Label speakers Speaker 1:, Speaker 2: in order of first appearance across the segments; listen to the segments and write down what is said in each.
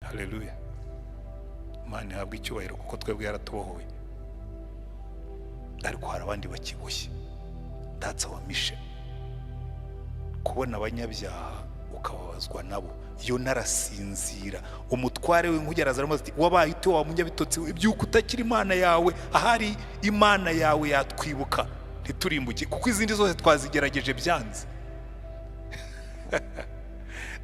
Speaker 1: Haleluya! Imana ihabwa icyubahiro kuko twebwe yaratubohoye, ariko hari abandi bakiboshye. That's our mission, kubona abanyabyaha ukababazwa nabo. Yona arasinzira, umutware w'inkuge araza aramubaza ati: "Wabaye ute, wa munyabitotsi we? Byuka utakira Imana yawe, ahari Imana yawe yatwibuka ntiturimbuke, kuko izindi zose twazigerageje byanze."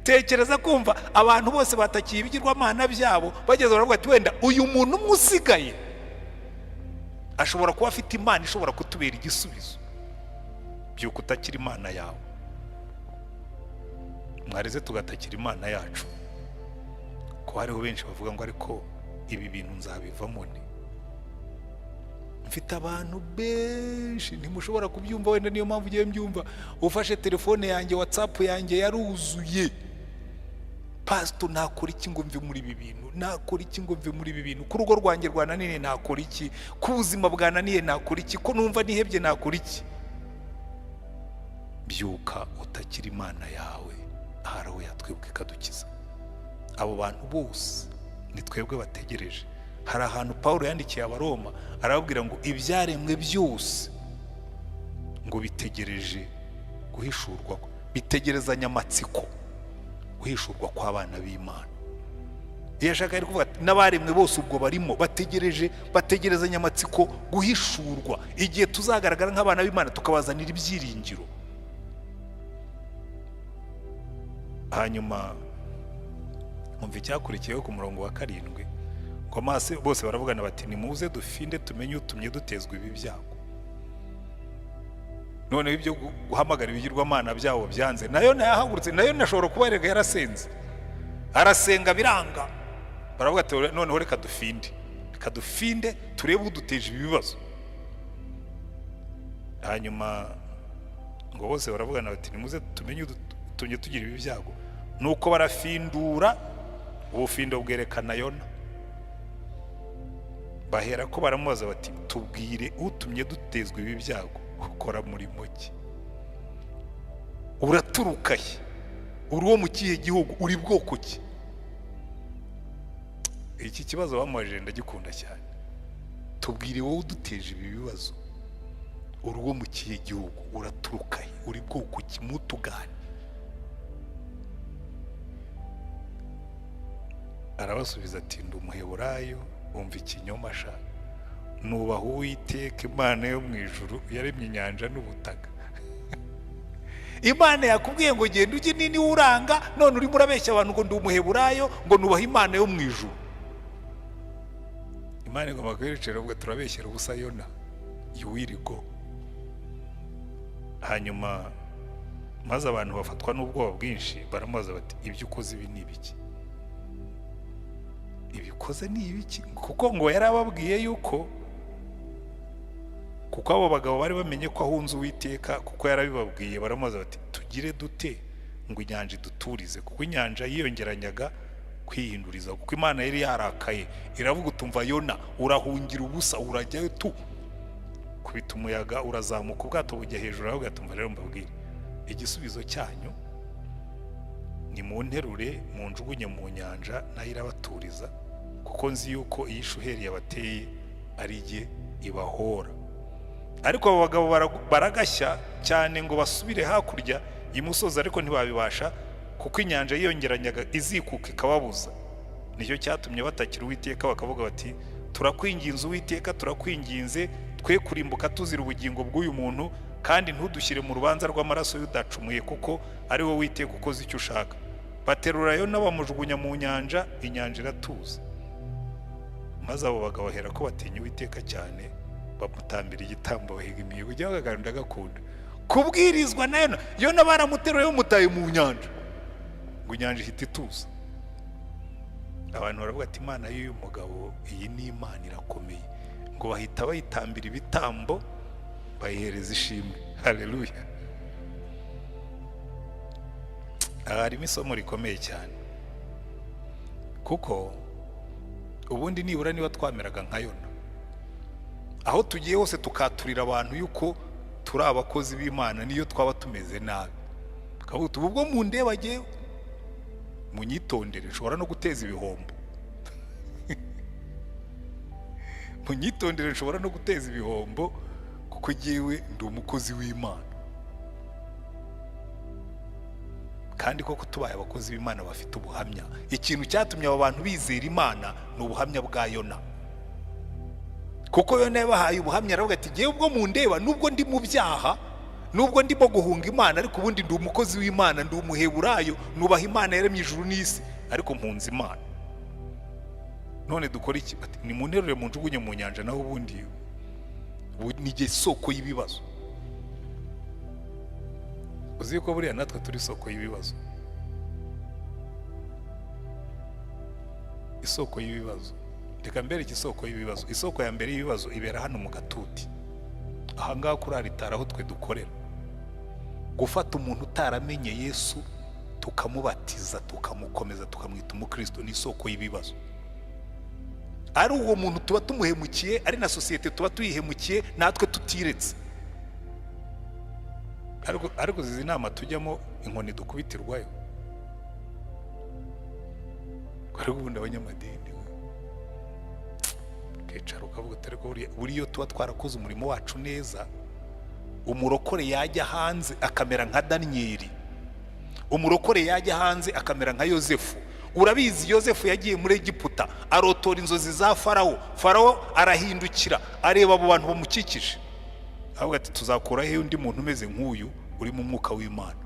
Speaker 1: Tekereza kumva abantu bose batakiye ibigirwamana byabo, bageze baravuga ati: "Wenda uyu muntu umwe usigaye ashobora kuba afite Imana ishobora kutubera igisubizo." Byuka utakira Imana yawe. Mwareze tugatakira Imana yacu, ko hariho benshi bavuga ngo: "Ariko ibi bintu nzabivamo?" Ni mfite abantu benshi, ntimushobora kubyumva wenda, niyo mpamvu ugiye mbyumva. Ufashe telefone yanjye, WhatsApp yanjye yaruzuye: "Pasito, nakora iki ngo mve muri ibi bintu? Nakora iki ngo mve muri ibi bintu? Ku rugo rwanjye rwananiye nakora iki? Ku buzima bwananiye nakora iki? Ko numva nihebye nakora iki?" Byuka utakira Imana yawe, ahari aho yatwibuka ikadukiza. Abo bantu bose ni twebwe bategereje. Hari ahantu Paul yandikiye Abaroma, arababwira ngo ibyaremwe byose ngo bitegereje guhishurwa, bitegerezanya amatsiko guhishurwa kw'abana b'Imana. Iyo ashaka ari kuvuga ati n'abaremwe bose ubwo barimo bategereje, bategerezanya amatsiko guhishurwa, igihe tuzagaragara nk'abana b'Imana tukabazanira ibyiringiro. Hanyuma umva icyakurikiyeho ku murongo wa 7, ngo amaso bose baravugana bati: "Nimuze dufinde tumenye utumye dutezwa ibi byago." Noneho ibyo guhamagara ibigirwamana byabo byanze, nayo nayahagurutse, nayo nashobora kuba erega yarasenze, arasenga biranga. Baravuga ati: "Noneho reka dufinde, reka dufinde turebe uduteje ibi bibazo." Hanyuma ngo bose baravugana bati: "Nimuze tumenye utumye tugira ibi byago." Nuko barafindura, ubufindo bwerekana Yona. Bahera ko baramubaza bati: "Tubwire utumye dutezwa ibi byago, ukora murimo ki? Uraturuka he? Uri uwo mu kihe gihugu? Uri bwoko ki?" Iki kibazo bamubajije ndagikunda cyane. "Tubwire wowe uduteje ibi bibazo, uri uwo mu kihe gihugu? Uraturuka he? Uri bwoko ki? Mutugane." Arabasubiza ati: "Ndi Umuheburayo, wumva ikinyoma sha, nubaha Uwiteka Imana yo mu ijuru yaremye inyanja n'ubutaka." Imana yakubwiye ngo genda ujye nini uranga, none urimo urabeshya abantu ngo ndi Umuheburayo, ngo nubaha Imana yo mu ijuru. Imana igomba kwicara ubwo turabeshyera ubusa Yona, you will go. Hanyuma maze abantu bafatwa n'ubwoba bwinshi, baramubaza bati: "Ibyo ukoze ibi ni ibiki? Ibikoze ni ibiki?" Kuko ngo yarababwiye yuko, kuko abo bagabo bari bamenye ko ahunze Uwiteka, kuko yarabibabwiye. Baramubaza bati: "Tugire dute ngo inyanja iduturize?" Kuko inyanja yiyongeranyaga kwihinduriza, kuko Imana yari yarakaye, iravuga utumva: "Yona, urahungira ubusa, urajyayo tu." Kubita umuyaga urazamuka, ubwato bujya hejuru. Aravuga ati: "Rero mbabwire igisubizo cyanyu, ni mu nterure munjugunye mu nyanja, nayo irabaturiza, kuko nzi yuko iyi shuheri yabateye ari jye ibahora." Ariko abo bagabo baragashya cyane ngo basubire hakurya imusozi, ariko ntibabibasha, kuko inyanja yiyongeranyaga izikuka ikababuza. Nicyo cyatumye batakira Uwiteka, bakavuga bati: "Turakwinginze Uwiteka, turakwinginze, twe kurimbuka tuzira ubugingo bw'uyu muntu, kandi ntudushyire mu rubanza rw'amaraso y'udacumuye, kuko ari wowe Witeka ukoze icyo ushaka." Baterura Yona bamujugunya mu nyanja, inyanja iratuza. Maze abo bagabo bahera ko batinya Uwiteka cyane, bamutambira igitambo, bahiga imihigo. Ujya bagana, ndagakunda kubwirizwa na Yona. Yona baramuteruye bamutaye mu nyanja, ngo inyanja ihita ituza. Abantu baravuga ati: "Imana y'uyu mugabo iyi ni Imana irakomeye." Ngo bahita bayitambira ibitambo, bayihereza ishimwe. Haleluya! Aha harimo isomo rikomeye cyane, kuko ubundi nibura niba twameraga nka Yona, aho tugiye hose tukaturira abantu yuko turi abakozi b'Imana, niyo twaba tumeze nabi, tukavuga ubu: "Ubwo mundeba jyewe munyitondere, nshobora no guteza ibihombo." Munyitondere nshobora no guteza ibihombo kuko jyewe ndi umukozi w'Imana. Kandi koko tubaye abakozi b'Imana bafite ubuhamya. Ikintu cyatumye aba bantu bizera Imana ni ubuhamya bwa Yona. Kuko Yona yabahaye ubuhamya, aravuga ati jyewe ubwo mundeba nubwo ndi mu byaha, nubwo ndimo guhunga Imana, ariko ubundi ndi umukozi w'Imana, ndi umuheburayo, nubaha Imana yaremye ijuru n'isi, ariko mpunze Imana. None dukora iki? Bati nimunterure munjugunye mu nyanja, naho ubundi ni isoko y'ibibazo. Uzi ko buriya natwe turi isoko y'ibibazo. Isoko y'ibibazo. Reka mbereke isoko y'ibibazo. Isoko ya mbere y'ibibazo ibera hano mu gatuti, aha ngaha kuri aritari aho twe dukorera. Gufata umuntu utaramenye Yesu tukamubatiza, tukamukomeza, tukamwita umukristo ni isoko y'ibibazo. Ari uwo muntu tuba tumuhemukiye, ari na sosiyete tuba tuyihemukiye, natwe tutiretse. Ariko izi nama tujyamo inkoni dukubitirwayo. Ariko ubundi abanyamadini ukicara ukavuga ati ariko buriya tuba twarakoze umurimo wacu neza, umurokore yajya hanze akamera nka Daniyeli, umurokore yajya hanze akamera nka Yozefu. Urabizi Yozefu yagiye muri Egiputa arotora inzozi za Farawo. Farawo arahindukira areba abo bantu bamukikije, avuga ati tuzakura he undi muntu umeze nk'uyu uri mu mwuka w'Imana?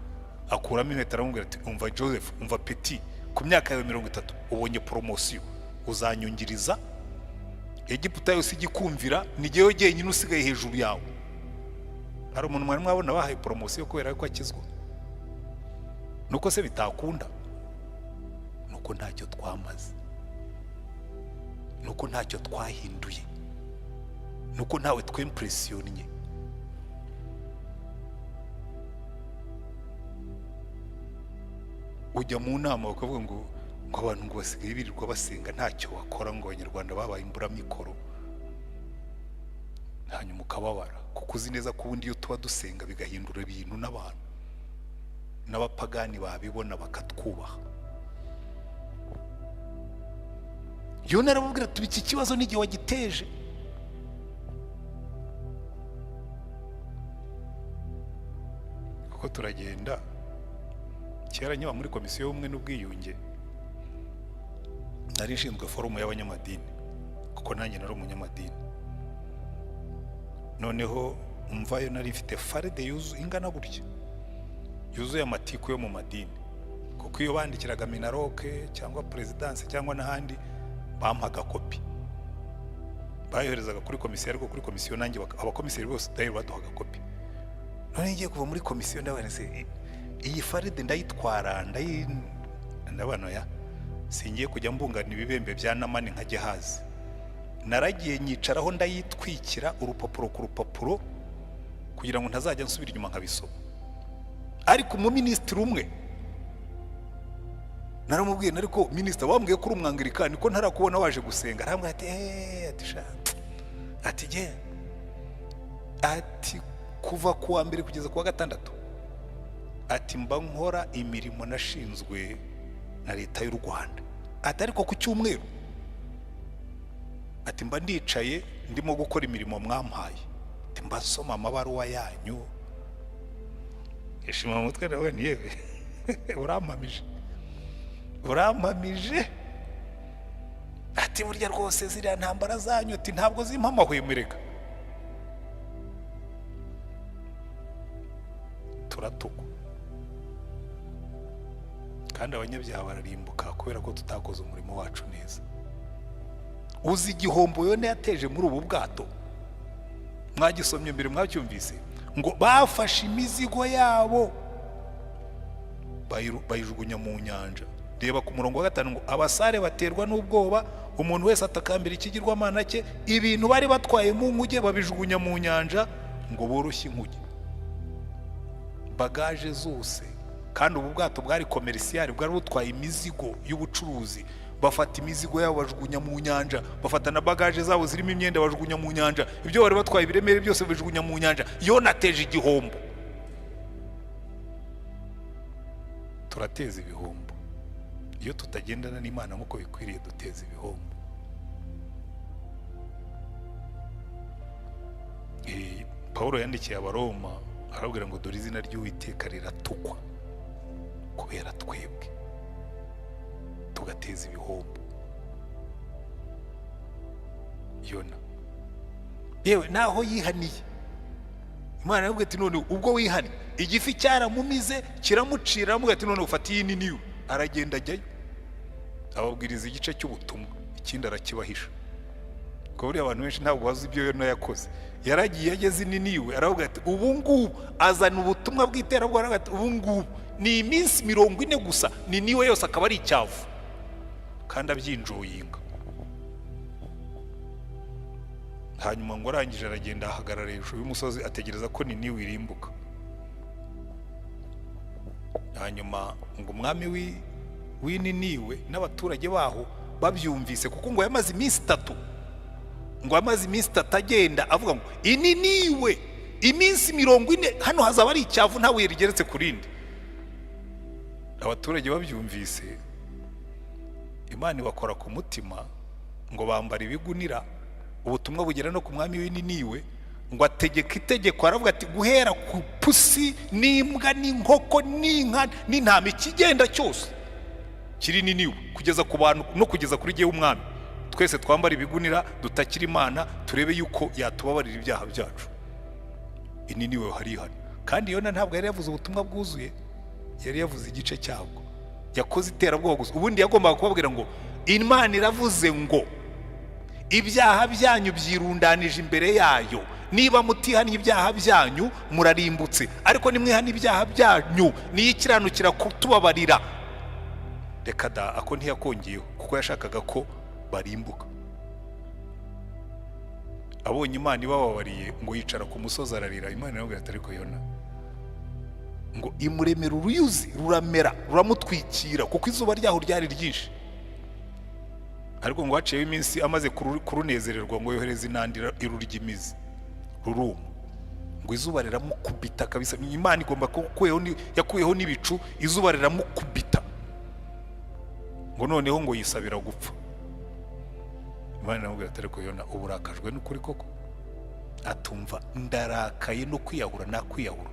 Speaker 1: Akuramo impeta aramubwira ati umva Joseph, umva Peti, ku myaka yawe 30 ubonye poromosiyo, uzanyungiriza Egiputa yose igikumvira, ni jyewe jyenyine usigaye hejuru yawe. Hari umuntu mwari mwabona bahaye poromosiyo kubera ko akizwa? Nuko se bitakunda, nuko ntacyo twamaze, nuko ntacyo twahinduye, nuko ntawe twempresiyonnye. Ujya mu nama bakavuga ngo abantu ngo basigaye birirwa basenga ntacyo bakora, ngo abanyarwanda babaye imburamikoro. Hanyuma ukababara kuko uzi neza ko ubundi iyo tuba dusenga bigahindura ibintu n'abantu n'abapagani babibona bakatwubaha. Yona arababwira ati iki kibazo n'igihe wagiteje. Kuko turagenda kera nkiba muri komisiyo y'ubumwe n'ubwiyunge, nari ishinzwe forumu y'abanyamadini kuko nanjye nari umunyamadini. Noneho mvayo nari mfite faride yuzuye ingana gutya, yuzuye amatiku yo mu madini, kuko iyo bandikiraga Minaroke cyangwa perezidansi cyangwa n'ahandi bampaga kopi, bayoherezaga kuri komisiyo, ariko kuri komisiyo nanjye abakomiseri bose dayari baduhaga kopi. None ngiye kuva muri komisiyo ndabona se iyi faride ndayitwara, ndabona ya singiye kujya mbungana ibibembe bya Namani nka Gehazi. Naragiye nyicaraho ndayitwikira urupapuro ku rupapuro kugira ngo ntazajya nsubira inyuma nkabisoma. Ariko umuminisitiri umwe naramubwiye, ariko minisitiri wambwiye ko uri umwangilikani ko ntarakubona waje gusenga. Arambwira ati ati sha, ati ge, ati kuva ku wa mbere kugeza ku wa gatandatu, ati mba nkora imirimo nashinzwe na leta y'u Rwanda, ati ariko ku cyumweru ati mba ndicaye ndimo gukora imirimo mwampaye, ati mba nsoma amabaruwa yanyu. Yishima mu mutwe nawe ni yewe urampamije, urampamije. Ati burya rwose ziriya ntambara zanyu ati ntabwo zimpa amahwemo. Turatukwa kandi abanyabyaha bararimbuka kubera ko tutakoze umurimo wacu neza. Uzi igihombo Yona yateje muri ubu bwato? Mwagisomye mbere, mwacyumvise ngo bafashe imizigo yabo bayijugunya mu nyanja. Reba ku murongo wa 5 ngo abasare baterwa n'ubwoba, umuntu wese atakambira ikigirwamana cye, ibintu bari batwaye mu nkuge babijugunya mu nyanja ngo boroshye inkuge. Bagaje zose, kandi ubu bwato bwari komerisiyari, bwari butwaye imizigo y'ubucuruzi. Bafata imizigo yabo bajugunya mu nyanja, bafata na bagaje zabo zirimo imyenda bajugunya mu nyanja, ibyo bari batwaye ibiremere byose bajugunya mu nyanja. Yona ateje igihombo. Turateza ibihombo iyo tutagendana n'Imana nk'uko bikwiriye, duteza ibihombo. Pawulo yandikiye Abaroma, arababwira ngo: "Dore izina ry'Uwiteka riratukwa kubera twebwe, tugateza ibihombo." Yona yewe naho yihaniye, Imana iramubwira ati: "None ubwo wihannye." Igifi cyaramumize, kiramucira. Aramubwira ati: "None ufate iyi nini." Aragenda, ajyayo, ababwiriza igice cy'ubutumwa, ikindi arakibahisha. Kuko buriya abantu benshi ntabwo bazi ibyo Yona yakoze. Yaragiye, ageze i Niniwe, aravuga ati: "Ubu ngubu." Azana ubutumwa bw'iterabwoba, aravuga ati: "Ubu ngubu ni iminsi 40 gusa, Niniwe yose akaba ari icyavu." Kandi abyinjoyinga. Hanyuma ngo arangije, aragenda, ahagarara hejuru y'umusozi, ategereza ko Niniwe irimbuka. Hanyuma ngo umwami w'i Niniwe n'abaturage baho babyumvise, kuko ngo yamaze iminsi 3, ngo amaze iminsi 3 agenda avuga ngo: "Ininiwe, iminsi 40 hano hazaba ari icyavu, nta buye rigeretse ku rindi." Abaturage babyumvise, Imana ibakora ku mutima, ngo bambara ibigunira. Ubutumwa bugera no ku mwami w'Ininiwe, ngo ategeka itegeko, aravuga ati: "Guhera ku pusi n'imbwa n'inkoko n'inka n'intama, ikigenda cyose kiri Niniwe, kugeza ku bantu no kugeza kuri jyewe umwami, twese twambara ibigunira, dutakira Imana, turebe yuko yatubabarira ibyaha byacu." Ininiwe harihana. Kandi Yona ntabwo yari yavuze ubutumwa bwuzuye, yari yavuze igice cyabwo, yakoze iterabwoba gusa. Ubundi yagombaga kubabwira ngo: "Imana iravuze ngo ibyaha byanyu byirundanije imbere yayo. Niba mutihannye ibyaha byanyu, murarimbutse, ariko nimwihana ibyaha byanyu, niyo ikiranukira kutubabarira." Reka da, ako ntiyakongeyeho, kuko yashakaga ko barimbuka. Abonye Imana ibababariye, ngo yicara ku musozi, ararira. Imana iramubwira ati: "Ariko Yona." Ngo imuremera uruyuzi, ruramera, ruramutwikira, kuko izuba ryaho ryari ryinshi. Ariko ngo haciyeho iminsi, amaze kurunezererwa, ngo yohereza inandira, irurya imizi, ruruma. Ngo izuba riramukubita kabisa. Imana igomba yakuyeho n'ibicu, izuba riramukubita. Ngo noneho ngo yisabira gupfa. Imana iramubwira ati: "Ariko Yona, ubu urakajwe n'ukuri koko?" Atumva: "Ndarakaye, no kwiyahura nakwiyahura."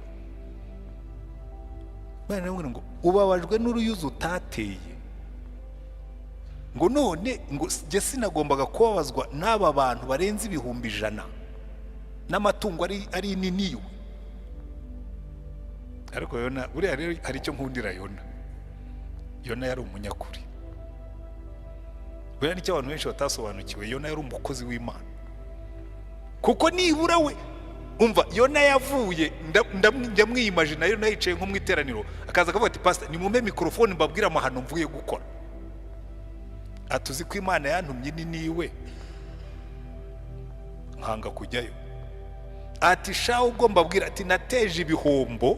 Speaker 1: Imana iramubwira ngo: "Ubabajwe n'uruyuzi utateye, ngo none ngo jye sinagombaga kubabazwa n'aba bantu barenze 100,000 n'amatungo ari niniwe?" Ariko Yona buriya rero, hari icyo nkundira Yona. Yona yari umunyakuri. Buriya nicyo abantu benshi batasobanukiwe. Yona yari umukozi w'Imana, kuko nibura we, umva, Yona yavuye, njya mwiyimajina Yona yicaye nko mu iteraniro, akaza akavuga ati: "Pasita, nimumpe mikorofone mbabwire amahano mvuye gukora." Atuzi ko Imana yantumye niniwe, nkanga kujyayo. Ati: "Shaho ubwo mbabwira." Ati: "Nateje ibihombo."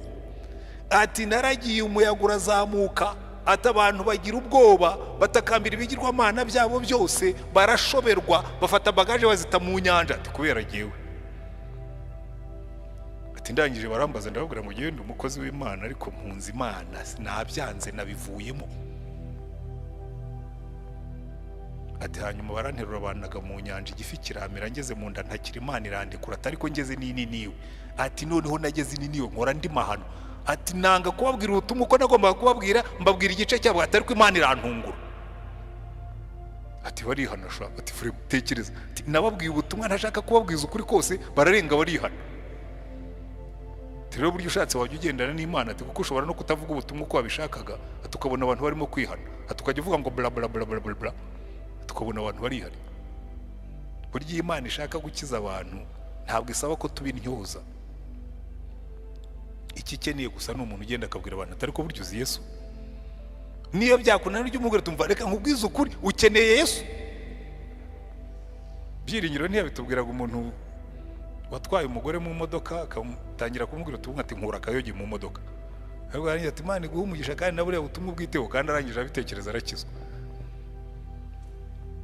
Speaker 1: Ati: "Naragiye, umuyaga urazamuka." Ati: "Abantu bagira ubwoba, batakambira ibigirwamana byabo byose, barashoberwa, bafata bagaje bazita mu nyanja." Ati: "Kubera jyewe." Ati: "Ndangije barambaza, ndababwira ngo ndi umukozi w'Imana, ariko mpunze Imana, nabyanze, nabivuyemo." Ati: "Hanyuma baranterura, banaga mu nyanja, igifi kiramira, ngeze mu nda ntakira Imana, irandekura." Ati: "Ariko ngeze n'ininiwe." Ati: "Noneho nageze ininiwe, nkora andi mahano." Ati: "Nanga kubabwira ubutumwa uko nagombaga kubabwira, mbabwira igice cyabo." Ati: "Ariko Imana irantungura." Ati: "Barihana sha." Ati: "Fure, tekereza." Ati: "Nababwiye ubutumwa ntashaka kubabwiza ukuri kose, bararenga, barihana." Ati: "Rero buryo ushatse wajya ugendana n'Imana." Ati: "Kuko ushobora no kutavuga ubutumwa uko wabishakaga." Ati: "Ukabona abantu barimo kwihana." Ati: "Ukajya uvuga ngo bla bla bla bla bla bla, tukabona abantu barihana." Burya iyo Imana ishaka gukiza abantu, ntabwo isaba ko tuba intyoza. Icyo ikeneye gusa ni umuntu ugenda akabwira abantu atari ko burya uzi Yesu. Niyo byakunanira, ujya umubwira: "Tumva, reka nkubwize ukuri, ukeneye Yesu." Byiringiro ntiyabitubwiraga? Umuntu watwaye umugore mu modoka, akatangira kumubwira ubutumwa, ati: "Nkura akayogi mu modoka." Ariko yarangiza ati: "Imana iguhe umugisha, kandi na buriya butumwa ubwiteho." Kandi arangije abitekereza, arakizwa.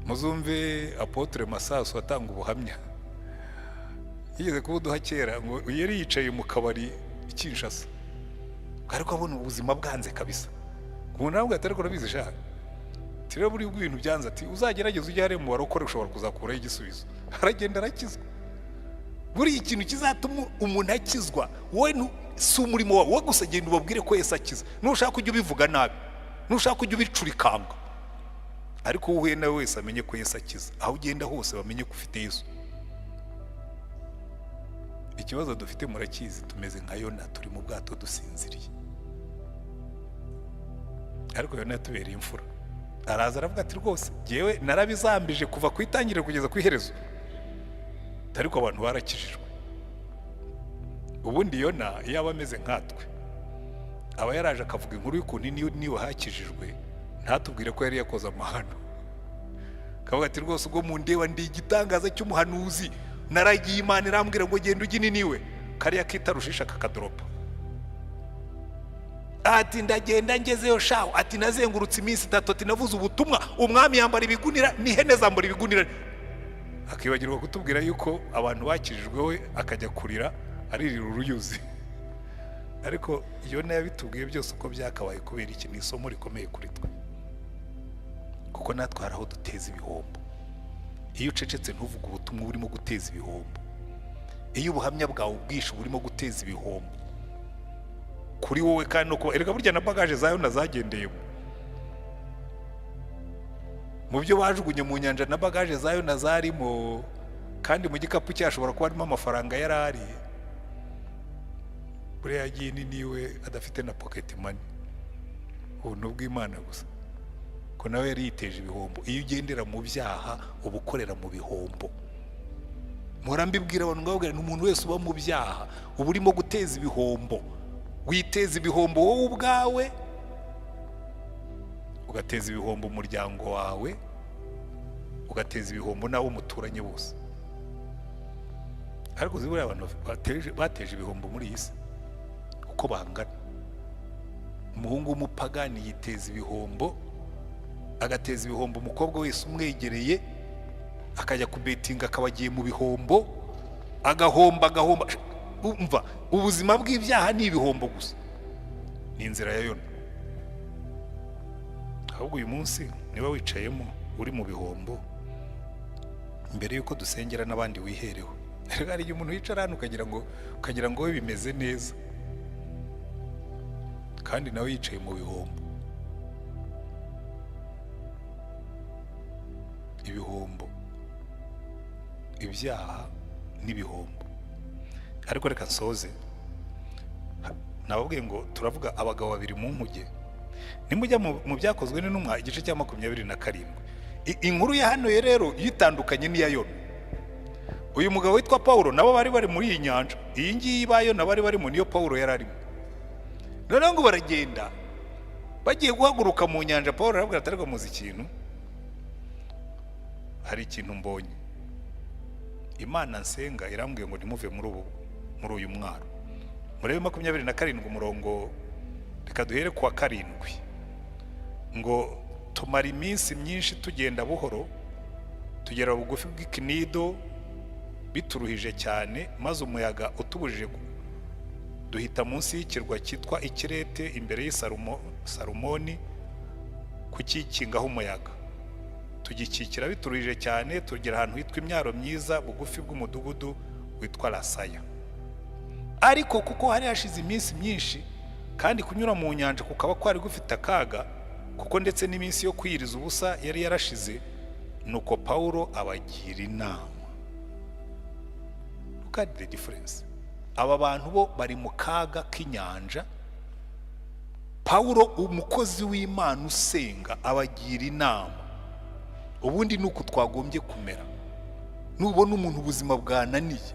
Speaker 1: Muzumve Apôtre Masasu atanga ubuhamya yigeze kubuduha kera. Ngo yari yicaye mu kabari i Kinshasa, ariko abona ubuzima bwanze kabisa. Umuntu aravuga ati: "Ariko urabizi sha." Ati: "Rero buriya ubwo ibintu byanze," ati, "uzagerageze ujye hariya mu barokore, ushobora kuzakuraho igisubizo." Aragenda, arakizwa. Buriya ikintu kizatuma umuntu akizwa wowe si umurimo wawe, wowe gusa genda ubabwire ko Yesu akiza. Nushaka ujya ubivuga nabi, nushaka ujya ubicurikanga, ariko uwo uhuye nawe wese amenye ko Yesu akiza. Aho ugenda hose bamenye ko ufite Yesu. Ikibazo dufite murakizi, tumeze nka Yona, turi mu bwato dusinziriye. Ariko Yona yatubereye imfura, araza aravuga ati rwose jyewe narabizambije kuva ku itangiriro kugeza ku iherezo, ariko abantu barakijijwe. Ubundi Yona iyo aba ameze nkatwe aba yaraje akavuga inkuru y'ukuntu niba hakijijwe, ntatubwire ko yari yakoze amahano. Akavuga ati rwose ubwo mundeba ndi igitangaza cy'umuhanuzi, naragiye Imana irambwira ngo genda ujye niwe kariya kitarushisha kakadoropa. Ati ndagenda ngezeyo shaho, ati nazengurutse iminsi 3, ati navuze ubutumwa, umwami yambara ibigunira n'ihene zambara ibigunira. Akibagirwa kutubwira yuko abantu bakijijwe, we akajya kurira aririra uruyuzi. Ariko Yona yabitubwiye byose uko byakabaye. Kubera iki? Ni isomo rikomeye kuri twe, kuko natwe hari aho duteza ibihombo. Iyo ucecetse ntuvuge ubutumwa, urimo guteza ibihombo. Iyo ubuhamya bwawe ubwishe, uba urimo guteza ibihombo kuri wowe kandi no kuba. Erega burya na bagages za Yona zagendeyemo mu byo bajugunye mu nyanja, na bagages za Yona zarimo, kandi mu gikapu cye hashobora kuba harimo amafaranga yari ari. Buriya yagiye niwe adafite na pocket money, ubuntu bw'Imana gusa, ko nawe yari yiteje ibihombo. Iyo ugendera mu byaha uba ukorera mu bihombo. Mpora mbibwira abantu, ngababwira ni umuntu wese uba mu byaha uba urimo guteza ibihombo. Witeza ibihombo wowe ubwawe, ugateza ibihombo umuryango wawe, ugateza ibihombo n'abo muturanye bose. Ariko uzi buriya abantu bateje ibihombo muri iyi si uko bangana? Umuhungu w'umupagani yiteza ibihombo, agateza ibihombo umukobwa wese umwegereye, akajya kubetinga akaba agiye mu bihombo, agahomba, agahomba. Umva, ubuzima bw'ibyaha ni ibihombo gusa, ni inzira ya Yona. Ahubwo uyu munsi niba wicayemo uri mu bihombo, mbere y'uko dusengera n'abandi wihereho. Hari igihe umuntu yicara hano ukagira ngo we bimeze neza, kandi nawe yicaye mu bihombo. Ibihombo, ibyaha n'ibihombo. Ariko reka nsoze, nababwiye ngo turavuga abagabo babiri mu nkuge. Nimujya mu Byakozwe n'Intumwa igice cya 27, inkuru ya hano rero yitandukanye n'iya Yona. Uyu mugabo witwa Pawulo nabo bari bari muri iyi nyanja, iyi ngiyi ba Yona bari barimo niyo Pawulo yari arimo. Noneho ngo baragenda, bagiye guhaguruka mu nyanja, Pawulo arabwira ati ariko muzi ikintu, hari ikintu mbonye, Imana nsenga irambwiye ngo ntimuve muri uyu mwaro. Murebe 27 umurongo, reka duhere ku wa 7. Ngo tumara iminsi myinshi tugenda buhoro, tugera bugufi bw'Ikinido bituruhije cyane, maze umuyaga utubujije duhita munsi y'ikirwa cyitwa Ikirete imbere y'i Salumoni kukikingaho umuyaga, tugikikira bituruhije cyane, tugera ahantu hitwa Imyaro Myiza, bugufi bw'umudugudu witwa Lasaya. Ariko kuko hari hashize iminsi myinshi kandi kunyura mu nyanja kukaba kwari gufite akaga, kuko ndetse n'iminsi yo kwiyiriza ubusa yari yarashize, nuko Pawulo abagira inama. Look at the difference. Aba bantu bo bari mu kaga k'inyanja, Pawulo umukozi w'Imana usenga abagira inama. Ubundi ni uku twagombye kumera. Nubona umuntu ubuzima bwananiye,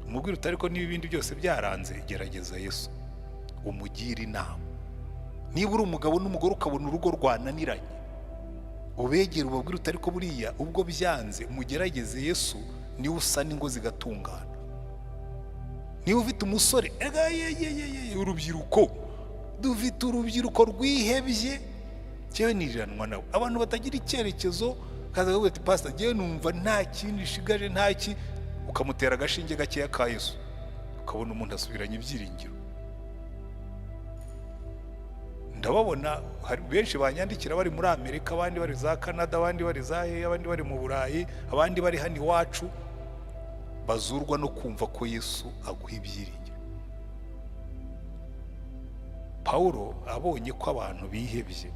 Speaker 1: umubwira uti ariko niba ibindi byose byaranze, gerageza Yesu, umugire inama. Niba uri umugabo n'umugore ukabona urugo rwananiranye, ubegere ubabwire uti ariko buriya ubwo byanze, mugerageze Yesu, niwe usana ingo zigatungana. Niba ufite umusore, ega ye ye ye ye, urubyiruko, dufite urubyiruko rwihebye. Njyewe niriranwa nabo, abantu batagira icyerekezo, kaza kavuga ati pastor, njyewe numva nta kindi nshigaje, nta ki. Ukamutera agashinge gakeya ka Yesu, ukabona umuntu asubiranye ibyiringiro. Ndababona, hari benshi banyandikira bari muri Amerika, abandi bari za Canada, abandi bari za hehe, abandi bari mu Burayi, abandi bari hano iwacu. Bazurwa no kumva ko Yesu aguha ibyiringiro. Pawulo abonye ko abantu bihebye,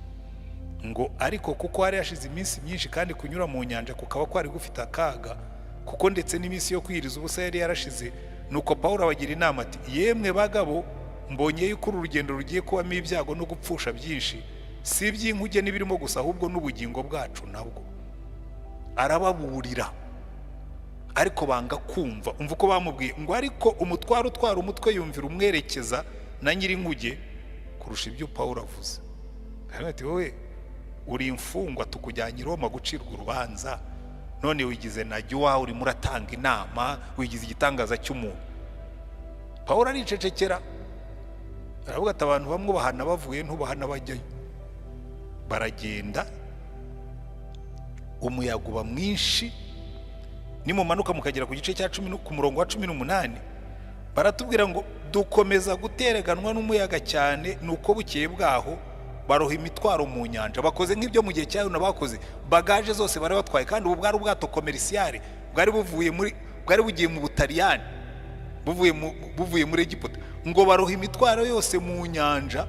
Speaker 1: ngo ariko kuko hari hashize iminsi myinshi kandi kunyura mu nyanja kukaba kwari gufite akaga, kuko ndetse n'iminsi yo kwiyiriza ubusa yari yarashize, nuko Pawulo abagira inama ati: "Yemwe bagabo, mbonye yuko uru rugendo rugiye kubamo ibyago no gupfusha byinshi, si iby'inkuge n'ibirimo gusa, ahubwo n'ubugingo bwacu nabwo." Arababurira ariko banga kumva. Umva uko bamubwiye ngo: "Ariko umutware utwara umutwe yumvira umwerekeza na nyir'inkuge kurusha ibyo Pawulo avuze." Aravuga ati: "Wowe uri imfungwa, tukujyanye i Roma gucirwa urubanza, none wigize najya iwawe, urimo uratanga inama, wigize igitangaza cy'umuntu." Pawulo aricecekera, aravuga ati: "Abantu bamwe ubahana bavuye, ntubahana bajyayo." Baragenda, umuyaga uba mwinshi. Nimumanuka mukagera ku gice cya 10, ku murongo wa 18, baratubwira ngo: "Dukomeza gutereganwa n'umuyaga cyane, nuko bukeye bwaho baroha imitwaro mu nyanja." Bakoze nk'ibyo mu gihe cya Yona bakoze, bagage zose bari batwaye, kandi ubu bwari ubwato commercial, bwari buvuye muri, bwari bugiye mu Butaliyani, buvuye muri Egiputa. Ngo baroha imitwaro yose mu nyanja.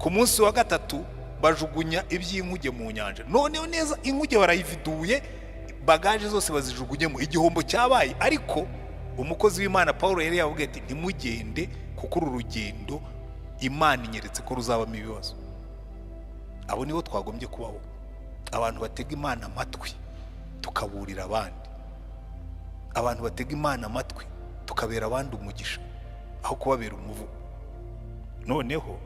Speaker 1: Ku munsi wa gatatu bajugunya iby'inkuge mu nyanja. Noneho neza inkuge barayividuye, bagage zose bazijugunyemo, igihombo cyabaye. Ariko umukozi w'Imana Paul yari yababwiye ati: "Ntimugende, kuko uru rugendo Imana inyeretse ko ruzabamo ibibazo." Abo nibo twagombye kubaho, abantu batega Imana amatwi tukaburira abandi, abantu batega Imana amatwi tukabera abandi umugisha aho kubabera umuvumo. Noneho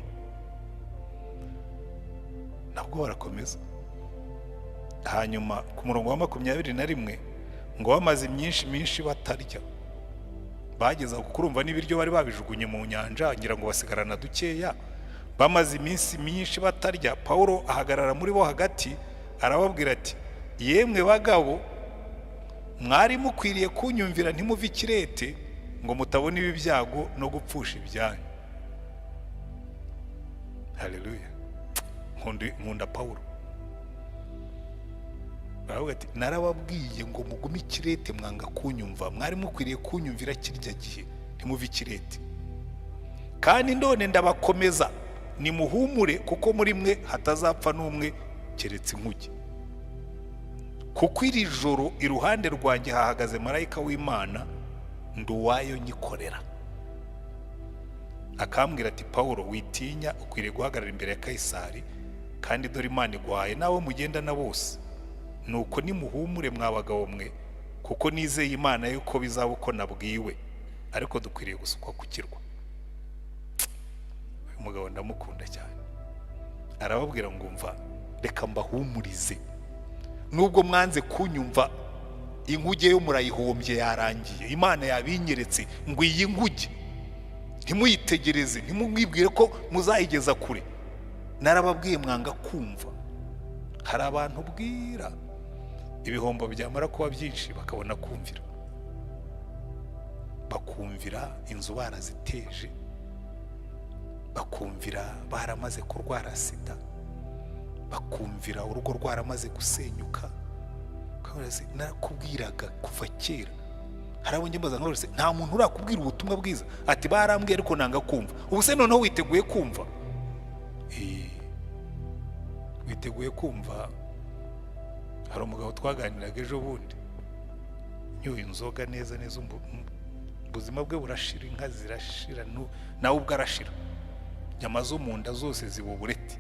Speaker 1: nabwo barakomeza. Hanyuma ku murongo wa 21 ngo: bamaze myinshi myinshi batarya, bageza kuko urumva n'ibiryo bari babijugunye mu nyanja, ngira ngo basigarana dukeya. Bamaze iminsi myinshi batarya, Pawulo ahagarara muri bo hagati, arababwira ati: "Yemwe bagabo, mwari mukwiriye kunyumvira ntimuve i Kirete, ngo mutabona ibi byago no gupfusha ibyanyu." Haleluya! Nkunda Pawulo. Baravuga ati: "Narababwiye ngo mugume i Kirete, mwanga kunyumva. Mwari mukwiriye kunyumvira kirya gihe, ntimuve i Kirete. Kandi none ndabakomeza, nimuhumure, kuko muri mwe hatazapfa n'umwe keretse inkuge. Kuko iri joro iruhande rwanjye hahagaze marayika w'Imana, ndi uwayo nyikorera, akambwira ati: 'Pawulo, witinya, ukwiriye guhagarara imbere ya Kayisari, kandi dore Imana iguhaye n'abo mugendana bose. Nuko nimuhumure, mwa bagabo mwe, kuko nizeye Imana yuko bizaba uko nabwiwe, ariko dukwiriye gusukwa ku kirwa.'" Uyu mugabo ndamukunda cyane. Arababwira ngo: "Mva, reka mbahumurize. Nubwo mwanze kunyumva, inkuge yo murayihombye, yarangiye. Imana yabinyeretse ngo iyi nkuge ntimuyitegereze, ntimwibwire ko muzayigeza kure. Narababwiye mwanga kumva." Hari abantu ubwira, ibihombo byamara kuba byinshi bakabona kumvira, bakumvira inzu baraziteje, bakumvira baramaze kurwara sida, bakumvira urugo rwaramaze gusenyuka. "Narakubwiraga kuva kera." Hari abo njya mbaza nka: "Nta muntu urakubwira ubutumwa bwiza?" Ati: "Barambwiye ariko nanga kumva." Ubu se noneho witeguye kumva? Witeguye kumva? Hari umugabo twaganiraga ejo bundi, nyoye inzoga neza neza, ubuzima bwe burashira, inka zirashira, nawe ubwo arashira, inyama zo mu nda zose ziba ubureti,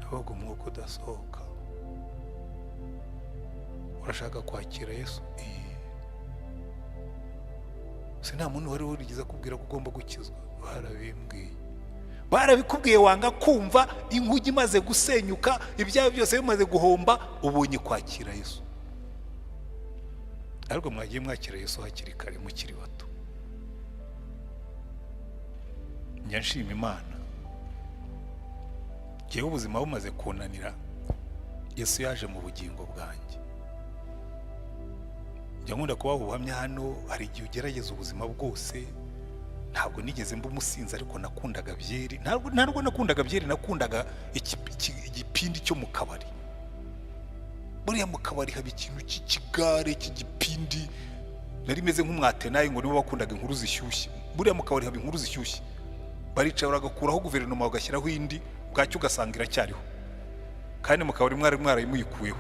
Speaker 1: ahubwo umwuka udasohoka. "Urashaka kwakira Yesu?" "Se nta muntu wari warigeze akubwira ko ugomba gukizwa?" "Barabimbwiye." Barabikubwiye wanga kumva. Inkuge imaze gusenyuka, ibyawe byose bimaze guhomba, ubonye kwakira Yesu. Ariko mwagiye mwakira Yesu hakiri kare, mukiri bato. Njya nshima Imana. Ngewe ubuzima bumaze kunanira, Yesu yaje mu bugingo bwanjye. Njya nkunda kubaha ubuhamya hano. Hari igihe ugerageza ubuzima bwose. Ntabwo nigeze mba umusinzi, ariko nakundaga byeri. Ntabwo nakundaga byeri, nakundaga igipindi cyo mu kabari. Buriya mu kabari haba ikintu cy'ikigare cy'igipindi. Nari meze nk'umwatenayi, ngo nibo bakundaga inkuru zishyushye. Buriya mu kabari haba inkuru zishyushye. Baricara bagakuraho guverinoma, bagashyiraho indi, bwacyo ugasanga iracyariho, kandi mu kabari mwari mwarayimuyikuyeho.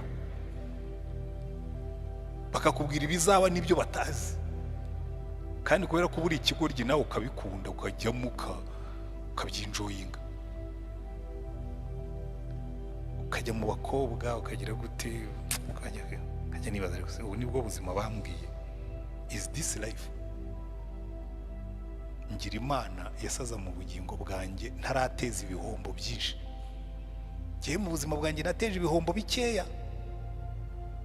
Speaker 1: Bakakubwira ibizaba n'ibyo batazi, kandi kubera ko buri ikigoryi nawe ukabikunda, ukajyamo, ukabyenjoyinga, ukajya mu bakobwa, ukagira gute, ukajya nibaza: ariko se ubu nibwo buzima bambwiye? Is this life? Ngira Imana yasaza mu bugingo bwanjye ntarateza ibihombo byinshi. Ngewe mu buzima bwanjye nateje ibihombo bikeya,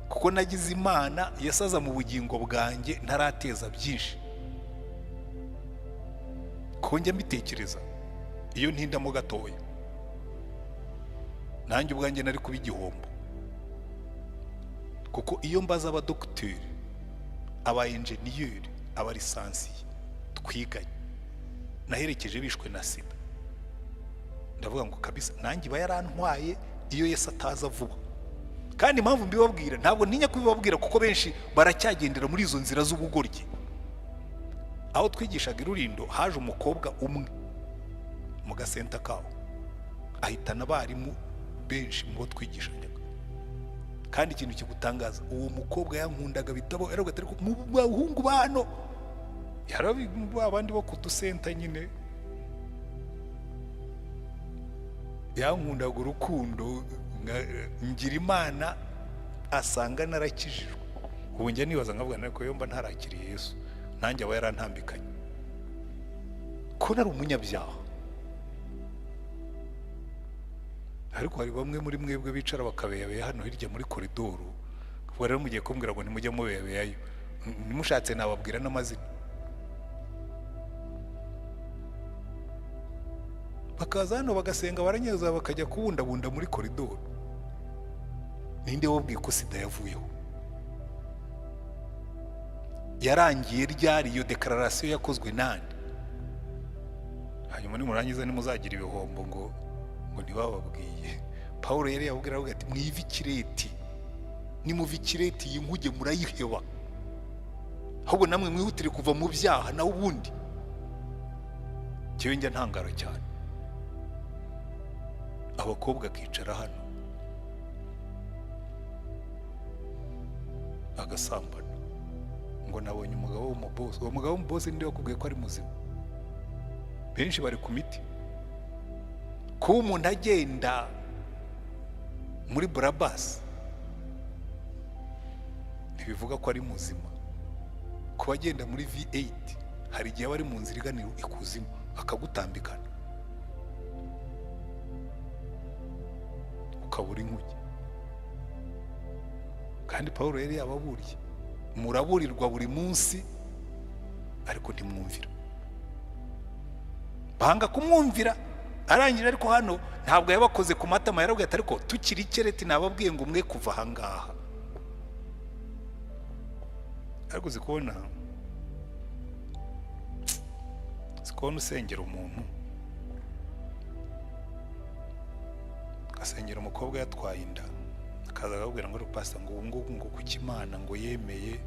Speaker 1: kuko nagize Imana yasaza mu bugingo bwanjye ntarateza byinshi. Ko njya mbitekereza, iyo ntindamo gatoya, nanjye ubwanjye nari kuba igihombo, kuko iyo mbaza abadogiteri, aba enjeniyeri, aba licencié twiganye naherekeje bishwe na sida, ndavuga ngo kabisa nanjye iba yarantwaye iyo Yesu ataza vuba. Kandi impamvu mbibabwira, ntabwo ntinya kubibabwira, kuko benshi baracyagendera muri izo nzira z'ubugoryi. Aho twigishaga i Rurindo haje umukobwa umwe mu gasenta kawo, ahitana abarimu benshi mu bo twigishanyaga. Kandi ikintu kigutangaza, uwo mukobwa yankundaga bitabo. Yaravuga ati: "Ariko mu bahungu ba hano", yarabi abandi bo kudusenta nyine, yankundaga urukundo. Ngira Imana asanga narakijijwe. Ubu njya nibaza nkavuga, ariko iyo mba ntarakiriye Yesu, nanjye aba yarantambikanye, ko nari umunyabyaha. Ariko hari bamwe muri mwebwe bicara bakabeyabeya hano hirya muri koridoro. Ubwo rero mugiye kumbwira ngo ntimujye mubeyabeyayo? Nimushatse nababwira n'amazina. Bakaza hano bagasenga, baranyeza, bakajya kubundabunda muri koridoro. Ninde wabwiye ko sida yavuyeho? Yarangiye ryari? Iyo déclaration yakozwe nande? Hanyuma nimurangiza nimuzagira ibihombo ngo ntibababwiye. Paul yari yababwira, aravuga ati: "Mwive ikireti, nimuva ikireti iyi nkuge murayiheba. Ahubwo namwe mwihutire kuva mu byaha." Nawe ubundi njyewe njya ntangara cyane, abakobwa akicara hano agasambana, ngo nabonye umugabo w'umubosi. Uwo mugabo w'umubosi ninde wakubwiye ko ari muzima? Benshi bari ku miti. Kuba umuntu agenda muri Brabus ntibivuga ko ari muzima. Kuba agenda muri V8, hari igihe aba ari mu nzira igana ikuzimu akagutambikana, ukabura inkuge. Kandi Paul yari yababuriye: muraburirwa buri munsi ariko ntimwumvira. Banga kumwumvira. Arangije, ariko hano ntabwo yabakoze ku matama. Yarabwiye ati: "Ariko tukiri ikereti nababwiye ngo mwe kuva ahangaha." Ariko uzi kubona usengera umuntu, ugasengera umukobwa yatwaye inda, akaza akakubwira ngo: "Pasita", ngo ubu ngubu ngo kuki Imana ngo yemeye?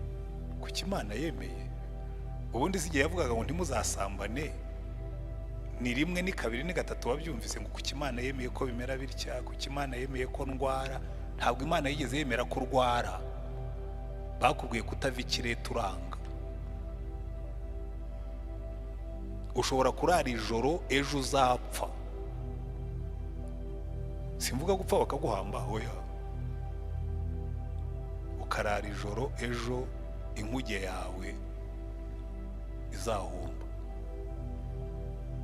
Speaker 1: Kuki Imana yemeye? Ubundi si igihe yavugaga ngo ntimuzasambane, ni rimwe, ni kabiri, ni gatatu wabyumvise, ngo kuki Imana yemeye ko bimera bitya? Kuki Imana yemeye ko ndwara? Ntabwo Imana yigeze yemera ko urwara. Bakubwiye kutava ikirere uranga. Ushobora kurara ijoro, ejo uzapfa. Simvuga gupfa bakaguhamba, oya. Ukarara ijoro, ejo inkuge yawe izahomba.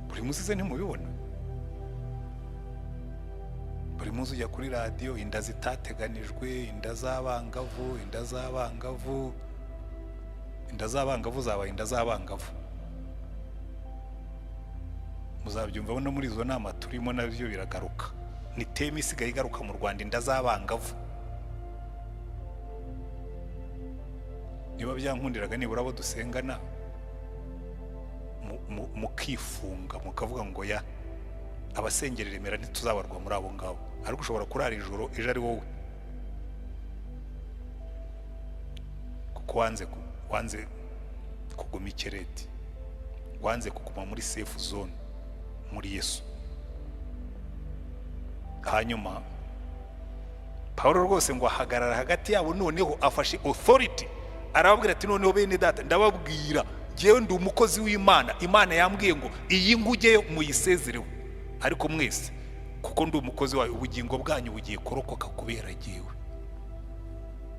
Speaker 1: Buri munsi se ntimubibona? Buri munsi ujya kuri radiyo, inda zitateganijwe, inda z'abangavu, inda z'abangavu, inda z'abangavu zabaye inda z'abangavu. Muzabyumva no muri izo nama turimo, nabyo biragaruka. Ni thème isigaye igaruka mu Rwanda, inda z'abangavu. Niba byankundiraga nibura abo dusengana mukifunga, mukavuga ngo ya abasengera Remera ntituzabarwa muri abo ngabo. Ariko ushobora kurara ijoro, ejo ari wowe. Kuko wanze kuguma ikereti, wanze kuguma muri safe zone muri Yesu. Hanyuma Paul rwose ngo ahagarara hagati yabo, noneho afashe authority, arababwira ati: "Noneho bene data, ndababwira, ngewe ndi umukozi w'Imana. Imana yambwiye ngo iyi nkuge muyisezereho, ariko mwese, kuko ndi umukozi wayo, ubugingo bwanyu bugiye kurokoka kubera jyewe."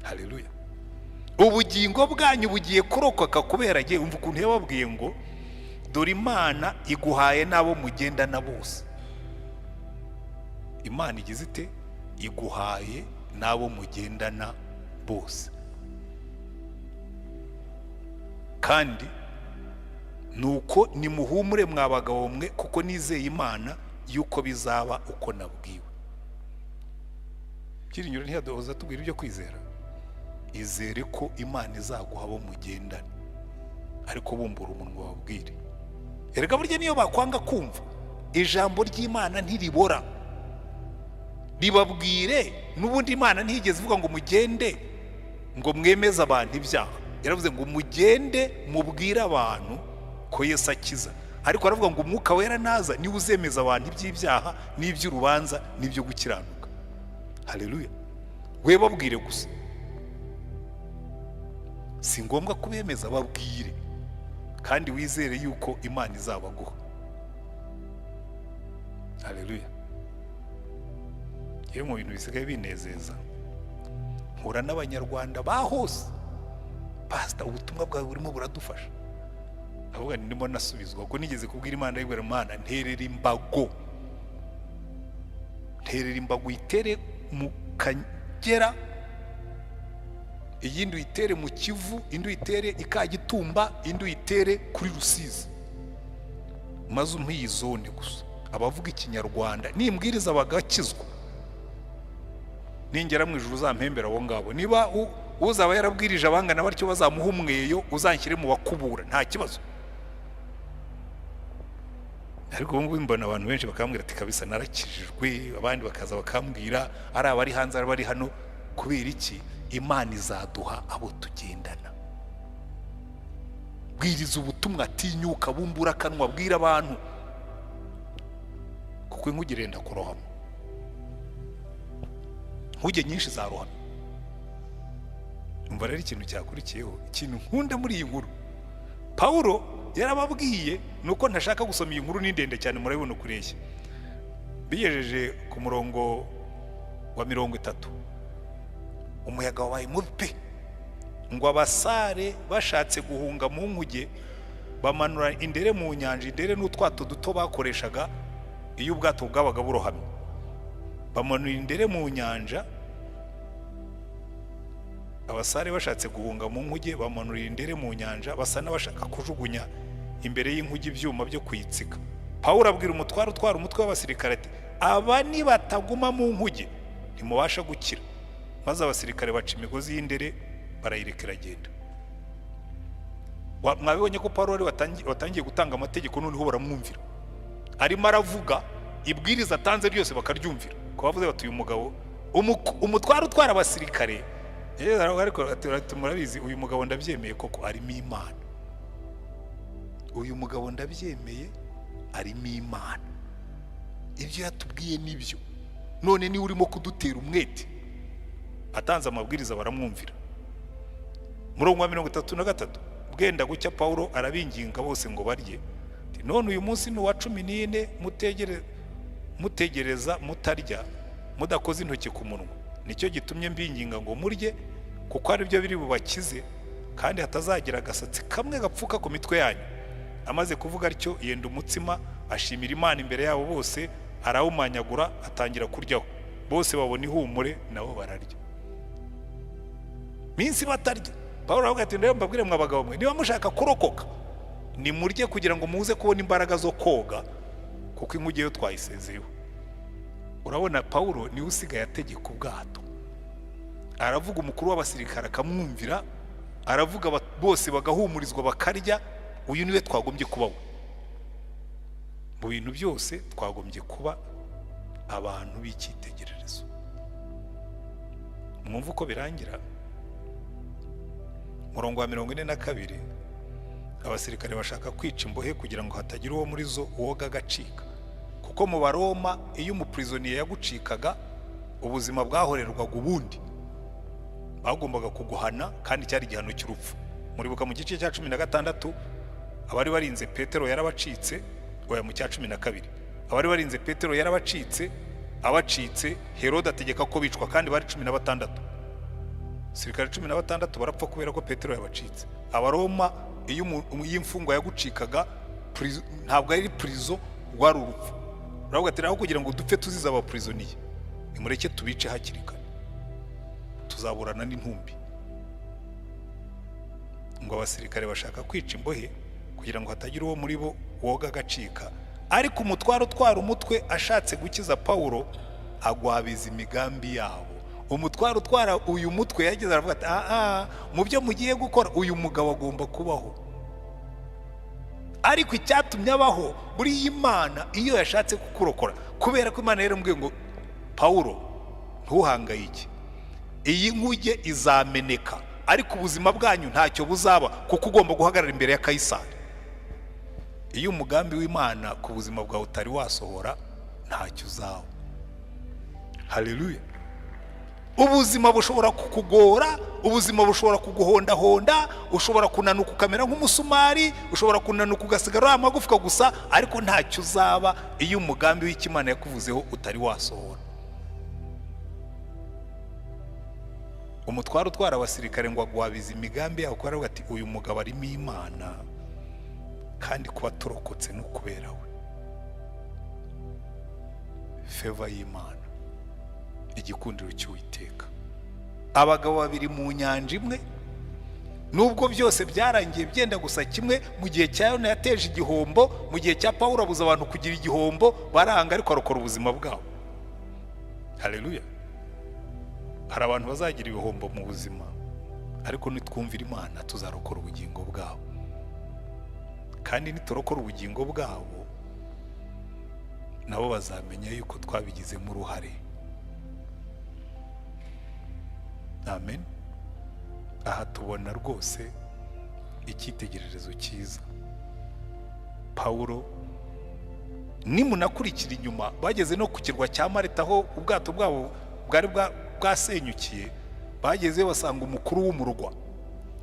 Speaker 1: Haleluya! Ubugingo bwanyu bugiye kurokoka kubera jyewe. Umva ukuntu yababwiye ngo: "Dore Imana iguhaye n'abo mugendana bose." Imana igize ite? Iguhaye n'abo mugendana bose. Kandi nuko nimuhumure mwa bagabo mwe, kuko nizeye Imana yuko bizaba uko nabwiwe. Byiringiro ntiyaduhoza tubwira ibyo kwizera. Izere ko Imana izaguha abo mugendana, ariko bumbura umunwa babwire. Erega burya niyo bakwanga kumva, ijambo ry'Imana ntiribora. Ribabwire. N'ubundi Imana ntiyigeze ivuga ngo mugende ngo mwemeze abantu ibyaha. Yaravuze ngo mugende mubwire abantu ko Yesu akiza. Ariko aravuga ngo Umwuka Wera naza, niwe uzemeza abantu iby'ibyaha n'iby'urubanza n'ibyo gukiranuka. Haleluya! We babwire gusa, si ngombwa kubemeza. Babwire kandi wizere yuko Imana izabaguha. Haleluya! Yewe, mu bintu bisigaye binezeza, mpura n'Abanyarwanda ba hose: "Pasita, ubutumwa bwawe burimo buradufasha." Avuga ndimo nasubizwa, kuko nigeze kubwira Imana, ndayibwira: "Imana, nterera imbago, nterera imbago, uyitere mu Kagera, iyindi uyitere mu Kivu, indi uyitere i Kagitumba, indi uyitere kuri Rusizi, maze umpe iyi zone gusa, abavuga Ikinyarwanda, nimbwiriza bagakizwa, ningera mu ijuru uzampembera abo ngabo. Niba uzaba yarabwirije abangana batyo bazamuha umweyo, uzanshyire mu bakubura, nta kibazo." Ariko ubu ngubu mbona abantu benshi bakambwira ati: "Kabisa narakijijwe." Abandi bakaza bakambwira, ari abari hanze, ari abari hano. Kubera iki? Imana izaduha abo tugendana. Bwiriza ubutumwa, tinyuka, bumbura akanwa, bwira abantu, kuko inkuge irenda kurohama. Inkuge nyinshi zarohamye. Umva rero ikintu cyakurikiyeho, ikintu nkunda muri iyi nkuru. Pawulo yarababwiye, ni uko ntashaka gusoma iyi nkuru, ni ndende cyane, murabibona ukureshya. Bigejeje ku murongo wa 30, umuyaga wabaye mubi pe. Ngo abasare bashatse guhunga mu nkuge, bamanura indere mu nyanja. Indere n'utwato duto bakoreshaga iyo ubwato bwabaga burohamye. Bamanura indere mu nyanja. Abasare bashatse guhunga mu nkuge, bamanura indere mu nyanja, basa n'abashaka kujugunya imbere y'inkuge ibyuma byo kuyitsika. Pawulo abwira umutware utwara umutwe w'abasirikare ati: "Aba nibataguma mu nkuge ntimubasha gukira." Maze abasirikare baca imigozi y'indere, barayireka iragenda. Mwabibonye ko Pawulo wari watangiye gutanga amategeko, noneho baramwumvira. Arimo aravuga, ibwiriza atanze ryose bakaryumvira, ko bavuze bati: "Uyu mugabo." Umutware utwara abasirikare ariko ati: "Murabizi, uyu mugabo ndabyemeye koko arimo Imana. Uyu mugabo ndabyemeye arimo Imana. Ibyo yatubwiye nibyo, none niwe urimo kudutera umwete." Atanze amabwiriza baramwumvira. Murongo wa 33: bwenda gucya, Pawulo arabinginga bose ngo barye. Ati: "None uyu munsi ni uwa 14 mutegereza mutarya, mudakoze intoki ku munwa. Nicyo gitumye mbinginga ngo murye, kuko ari byo biri bubakize, kandi hatazagira agasatsi kamwe gapfuka ku mitwe yanyu." Amaze kuvuga atyo, yenda umutsima, ashimira Imana imbere yabo bose, arawumanyagura, atangira kuryaho. Bose babona ihumure, nabo bararya. Minsi batarya, Paul aravuga ati: "Ndebe mbabwire mwa bagabo mwe, niba mushaka kurokoka, nimurye kugira ngo muze kubona imbaraga zo koga, kuko inkuge yo twayisezeyeho." Urabona Pawulo niwe usigaye ategeka ubwato. Aravuga, umukuru w'abasirikare akamwumvira. Aravuga, bose bagahumurizwa, bakarya. Uyu niwe twagombye kubaho mu bintu byose. Twagombye kuba abantu b'icyitegererezo. Mwumva uko birangira. Murongo wa 42, abasirikare bashaka kwica imbohe kugira ngo hatagira uwo muri zo woga agacika, kuko mu Baroma iyo umuprisonnier yagucikaga, ubuzima bwahorerwaga ubundi, bagombaga kuguhana, kandi cyari igihano cy'urupfu. Muribuka mu gice cya 16 abari barinze Petero yarabacitse. Oya, mu cya 12 abari barinze Petero yarabacitse. Abacitse, Herode ategeka ko bicwa, kandi bari 16. Sirikare 16 barapfa kubera ko Petero yabacitse. Abaroma iyo imfungwa yagucikaga, ntabwo ari prison, rwari urupfu. Uravuga ati: "Aho kugira ngo dupfe tuzize abaprisonnier, nimureke tubice hakiri kare, tuzaburana n'intumbi." Ngo abasirikare bashaka kwica imbohe kugira ngo hatagira uwo muri bo woga agacika, ariko umutware utwara umutwe ashatse gukiza Pawulo, agwabiza imigambi yabo. Umutware utwara uyu mutwe yageze aravuga ati: "Aha mu byo mugiye gukora, uyu mugabo agomba kubaho." Ariko icyatumye abaho, buriya Imana iyo yashatse kukurokora, kubera ko Imana yaramubwiye ngo: "Pawulo, ntuhangayike, iyi nkuge izameneka, ariko ubuzima bwanyu ntacyo buzaba, kuko ugomba guhagarara imbere ya Kayisari." Iyo umugambi w'Imana ku buzima bwawe utari wasohora, ntacyo uzaba. Haleluya! Ubuzima bushobora kukugora, ubuzima bushobora kuguhondahonda, ushobora kunanuka ukamera nk'umusumari, ushobora kunanuka ugasigara uri amagufwa gusa, ariko ntacyo uzaba iyo umugambi w'icyo Imana yakuvuzeho utari wasohora. Umutware utwara abasirikare ngo agwabize imigambi yawe, kuko aravuga ati: "Uyu mugabo arimo Imana, kandi kuba turokotse ni ukubera we." Favor y'Imana, igikundiro cy'Uwiteka. Abagabo babiri mu nyanja imwe, nubwo byose byarangiye byenda gusa kimwe. Mu gihe cya Yona yateje igihombo, mu gihe cya Pawulo abuza abantu kugira igihombo, baranga, ariko arokora ubuzima bwabo. Haleluya! Hari abantu bazagira ibihombo mu buzima, ariko nitwumvira Imana tuzarokora ubugingo bwabo, kandi niturokora ubugingo bwabo, nabo bazamenya yuko twabigizemo uruhare. Amen. Aha tubona rwose icyitegererezo cyiza. Pawulo, nimunakurikira inyuma, bageze no ku kirwa cya Marita, aho ubwato bwabo bwari bwasenyukiye. Bagezeyo basanga umukuru w'umurwa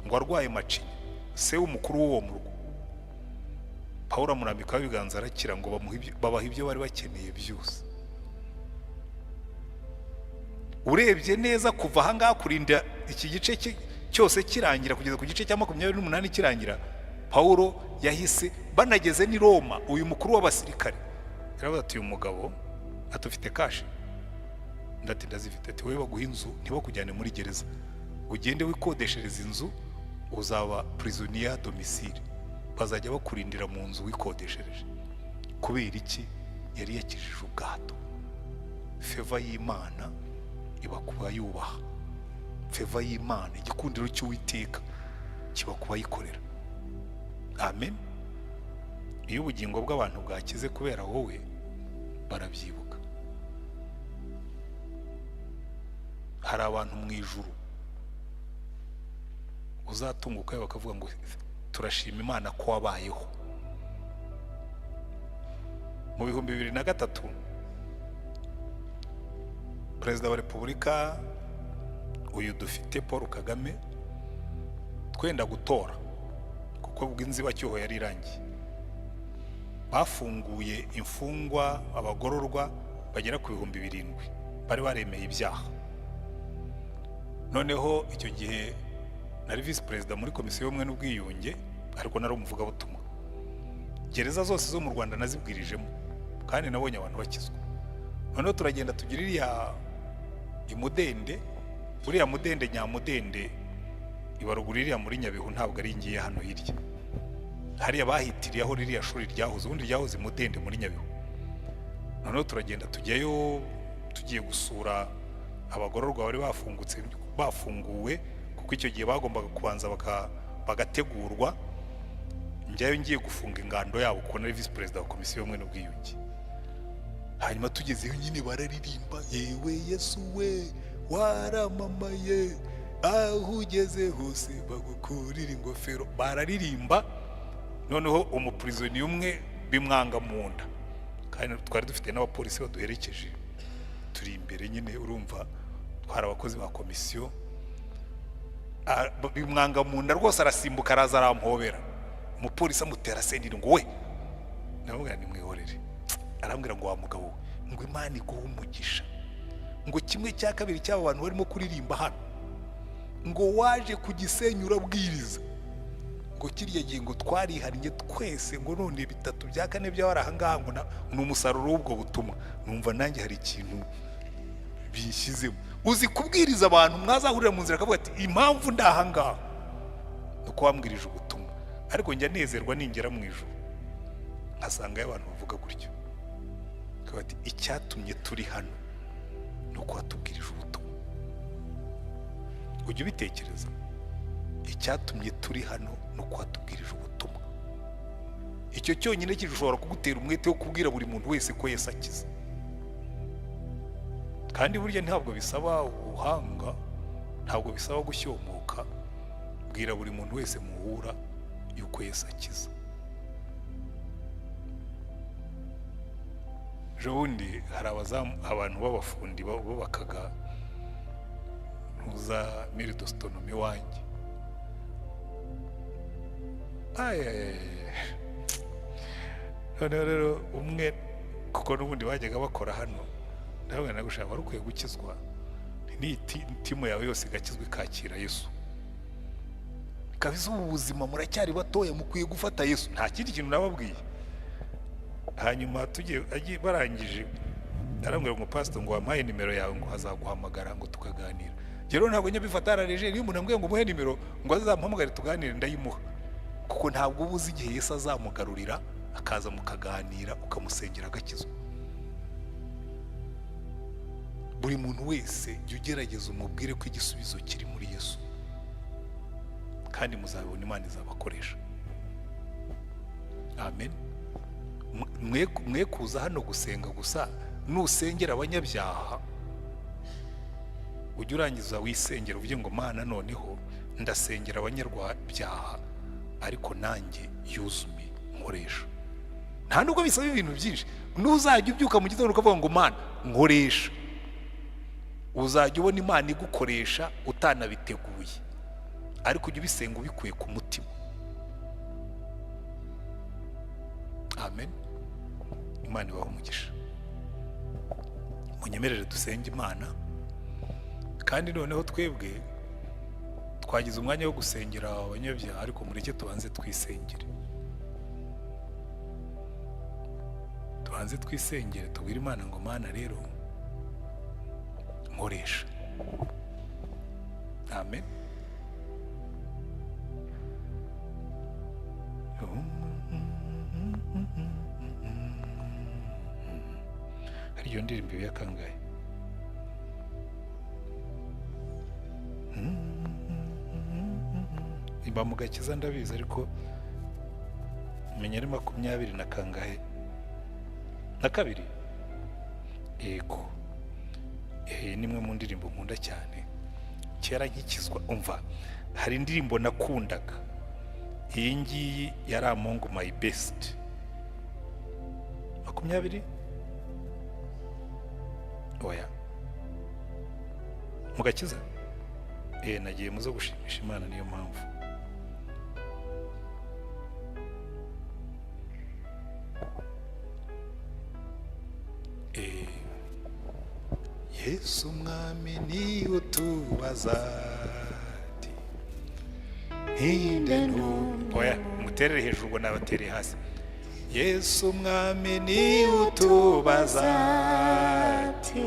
Speaker 1: ngo arwaye macinya, se w'umukuru w'uwo murwa. Pawulo amurambikaho ibiganza arakira, ngo babaha ibyo bari bakeneye byose. Urebye neza, kuva aha ngaha kurinda iki gice cyose kirangira, kugeza ku gice cya 28 kirangira, Pawulo yahise banageze n'i Roma. Uyu mukuru w'abasirikare yaravuze ati: "Uyu mugabo atufite cash." Ndati: "Ndazifite." Ati: "Wowe baguha inzu, ntibakujyane muri gereza, ugende wikodeshereza inzu, uzaba prisonnier domicile, bazajya bakurindira mu nzu wikodeshereje." Kubera iki? Yari yakijije ubwato. Favor y'Imana iba kuba yubaha. Favor y'Imana, igikundiro cy'Uwiteka kiba kuba yikorera. Amen. Iyo ubugingo bw'abantu bwakize kubera wowe, barabyibuka. Hari abantu mu ijuru uzatunguka bakavuga ngo: "Turashima Imana ko wabayeho." Mu 2003, Perezida wa Repubulika uyu dufite, Paul Kagame, twenda gutora, kuko ubwo inzibacyuho yari irangiye, bafunguye imfungwa, abagororwa bagera ku 7000 bari baremeye ibyaha. Noneho icyo gihe nari visi perezida muri Komisiyo y'Ubumwe n'Ubwiyunge, ariko nari umuvugabutumwa. Gereza zose zo mu Rwanda nazibwirijemo, kandi nabonye abantu bakizwa. Noneho turagenda tugira iriya imudende, uriya Mudende, Nyamudende, ibaruguru iriya muri Nyabihu, ntabwo ari ngiye hano hirya hariya bahitiriye aho ririya shuri ryahoze, ubundi ryahoze Mudende muri Nyabihu. Noneho turagenda tujyayo, tugiye gusura abagororwa bari bafungutse, bafunguwe, kuko icyo gihe bagombaga kubanza bagategurwa. Njyayo ngiye gufunga ingando yabo, kuko nari visi perezida wa Komisiyo y'Ubumwe n'Ubwiyunge. Hanyuma tugezeyo nyine bararirimba: "Yewe Yesu we, waramamaye." Aho ugeze hose bagukurira ingofero. Bararirimba, noneho umupurizoni umwe bimwanga mu nda, kandi twari dufite n'abapolisi baduherekeje, turi imbere nyine, urumva twari abakozi ba komisiyo. Bimwanga mu nda rwose, arasimbuka, araza arampobera. Umupolisi amutera sendiri ngo we, ndamubwira nimwihorere. Arambwira ngo: "Wa mugabo we," ngo, "Imana iguhe umugisha," ngo, "kimwe cya kabiri cy'aba bantu barimo kuririmba hano," ngo, "waje ku Gisenyi urabwiriza," ngo, "kirya gihe," ngo, "twarihannye twese," ngo, "none bitatu bya kane by'abari aha ngaha," ngo, "ni umusaruro w'ubwo butumwa." Numva nanjye hari ikintu bishyizemo. Uzi kubwiriza abantu mwazahurira mu nzira akavuga ati: "Impamvu ndi aha ngaha ni uko wambwirije ubutumwa." Ariko njya nezerwa ningera mu ijuru nkasangayo abantu bavuga gutyo. Bakavuga bati: "Icyatumye turi hano ni uko watubwirije ubutumwa." Ujya ubitekereza? Icyatumye turi hano ni uko watubwirije ubutumwa. Icyo cyonyine gishobora kugutera umwete wo kubwira buri muntu wese ko Yesu akiza. Kandi burya ntabwo bisaba ubuhanga, ntabwo bisaba gushyomoka. Bwira buri muntu wese muhura yuko Yesu akiza. Ejo bundi hari abazamu, abantu b'abafundi bubakaga ntuza miridositonomi wanjye. Ayayaya! Noneho rero umwe, kuko n'ubundi bajyaga bakora hano, ndabona nagushaka, wari ukwiye gukizwa n'iyi timu yawe yose igakizwa, ikakira Yesu kabisa. Ubu buzima muracyari batoya, mukwiye gufata Yesu. Nta kindi kintu nababwiye. Hanyuma tugiye barangije, arambwira ngo: "Pastor," ngo, "wampaye nimero yawe," ngo, "azaguhamagara," ngo, "tukaganira." Njye rero ntabwo njya mbifata arareje. Niyo umuntu ambwiye ngo muhe nimero ngo azamuhamagare tuganire, ndayimuha, kuko ntabwo uba uzi igihe Yesu azamugarurira akaza mukaganira, ukamusengera agakizwa. Buri muntu wese jya ugerageza umubwire ko igisubizo kiri muri Yesu, kandi muzabibona, Imana izabakoresha. Amen. Mwe kuza hano gusenga gusa. Nusengera abanyabyaha, ujye urangiza wisengera, uvuge ngo: "Mana, noneho ndasengera abanyabyaha, ariko nanjye yuzume, nkoresha." Nta nubwo bisaba ibintu byinshi. Nuzajya ubyuka mu gitondo ukavuga ngo: "Mana, nkoresha," uzajya ubona Imana igukoresha utanabiteguye. Ariko ujye ubisenga ubikuye ku mutima. Amen. Imana ibahe umugisha. Munyemerere dusenge Imana. Kandi noneho twebwe twagize umwanya wo gusengera abanyabyaha, ariko mureke tubanze twisengere, tubanze twisengere, tubwire Imana ngo: "Mana rero, nkoresha." Amen. Hari iyo ndirimbo ya kangahe? Imba mu gakiza ndabizi, ariko menya ari makumyabiri na kangahe na kabiri. Yego, ni imwe mu ndirimbo nkunda cyane. Kera nkikizwa, umva, hari indirimbo nakundaga. Iyi ngiyi yari among my best. 20, oya, mu gakiza. Nagiye muzo gushimisha Imana, niyo mpamvu. Yesu umwami ni utubaza ati: "Ninde ntumye?" Oya, muterere hejuru, ubwo nabatereye hasi. Yesu umwami ni utubaza ati: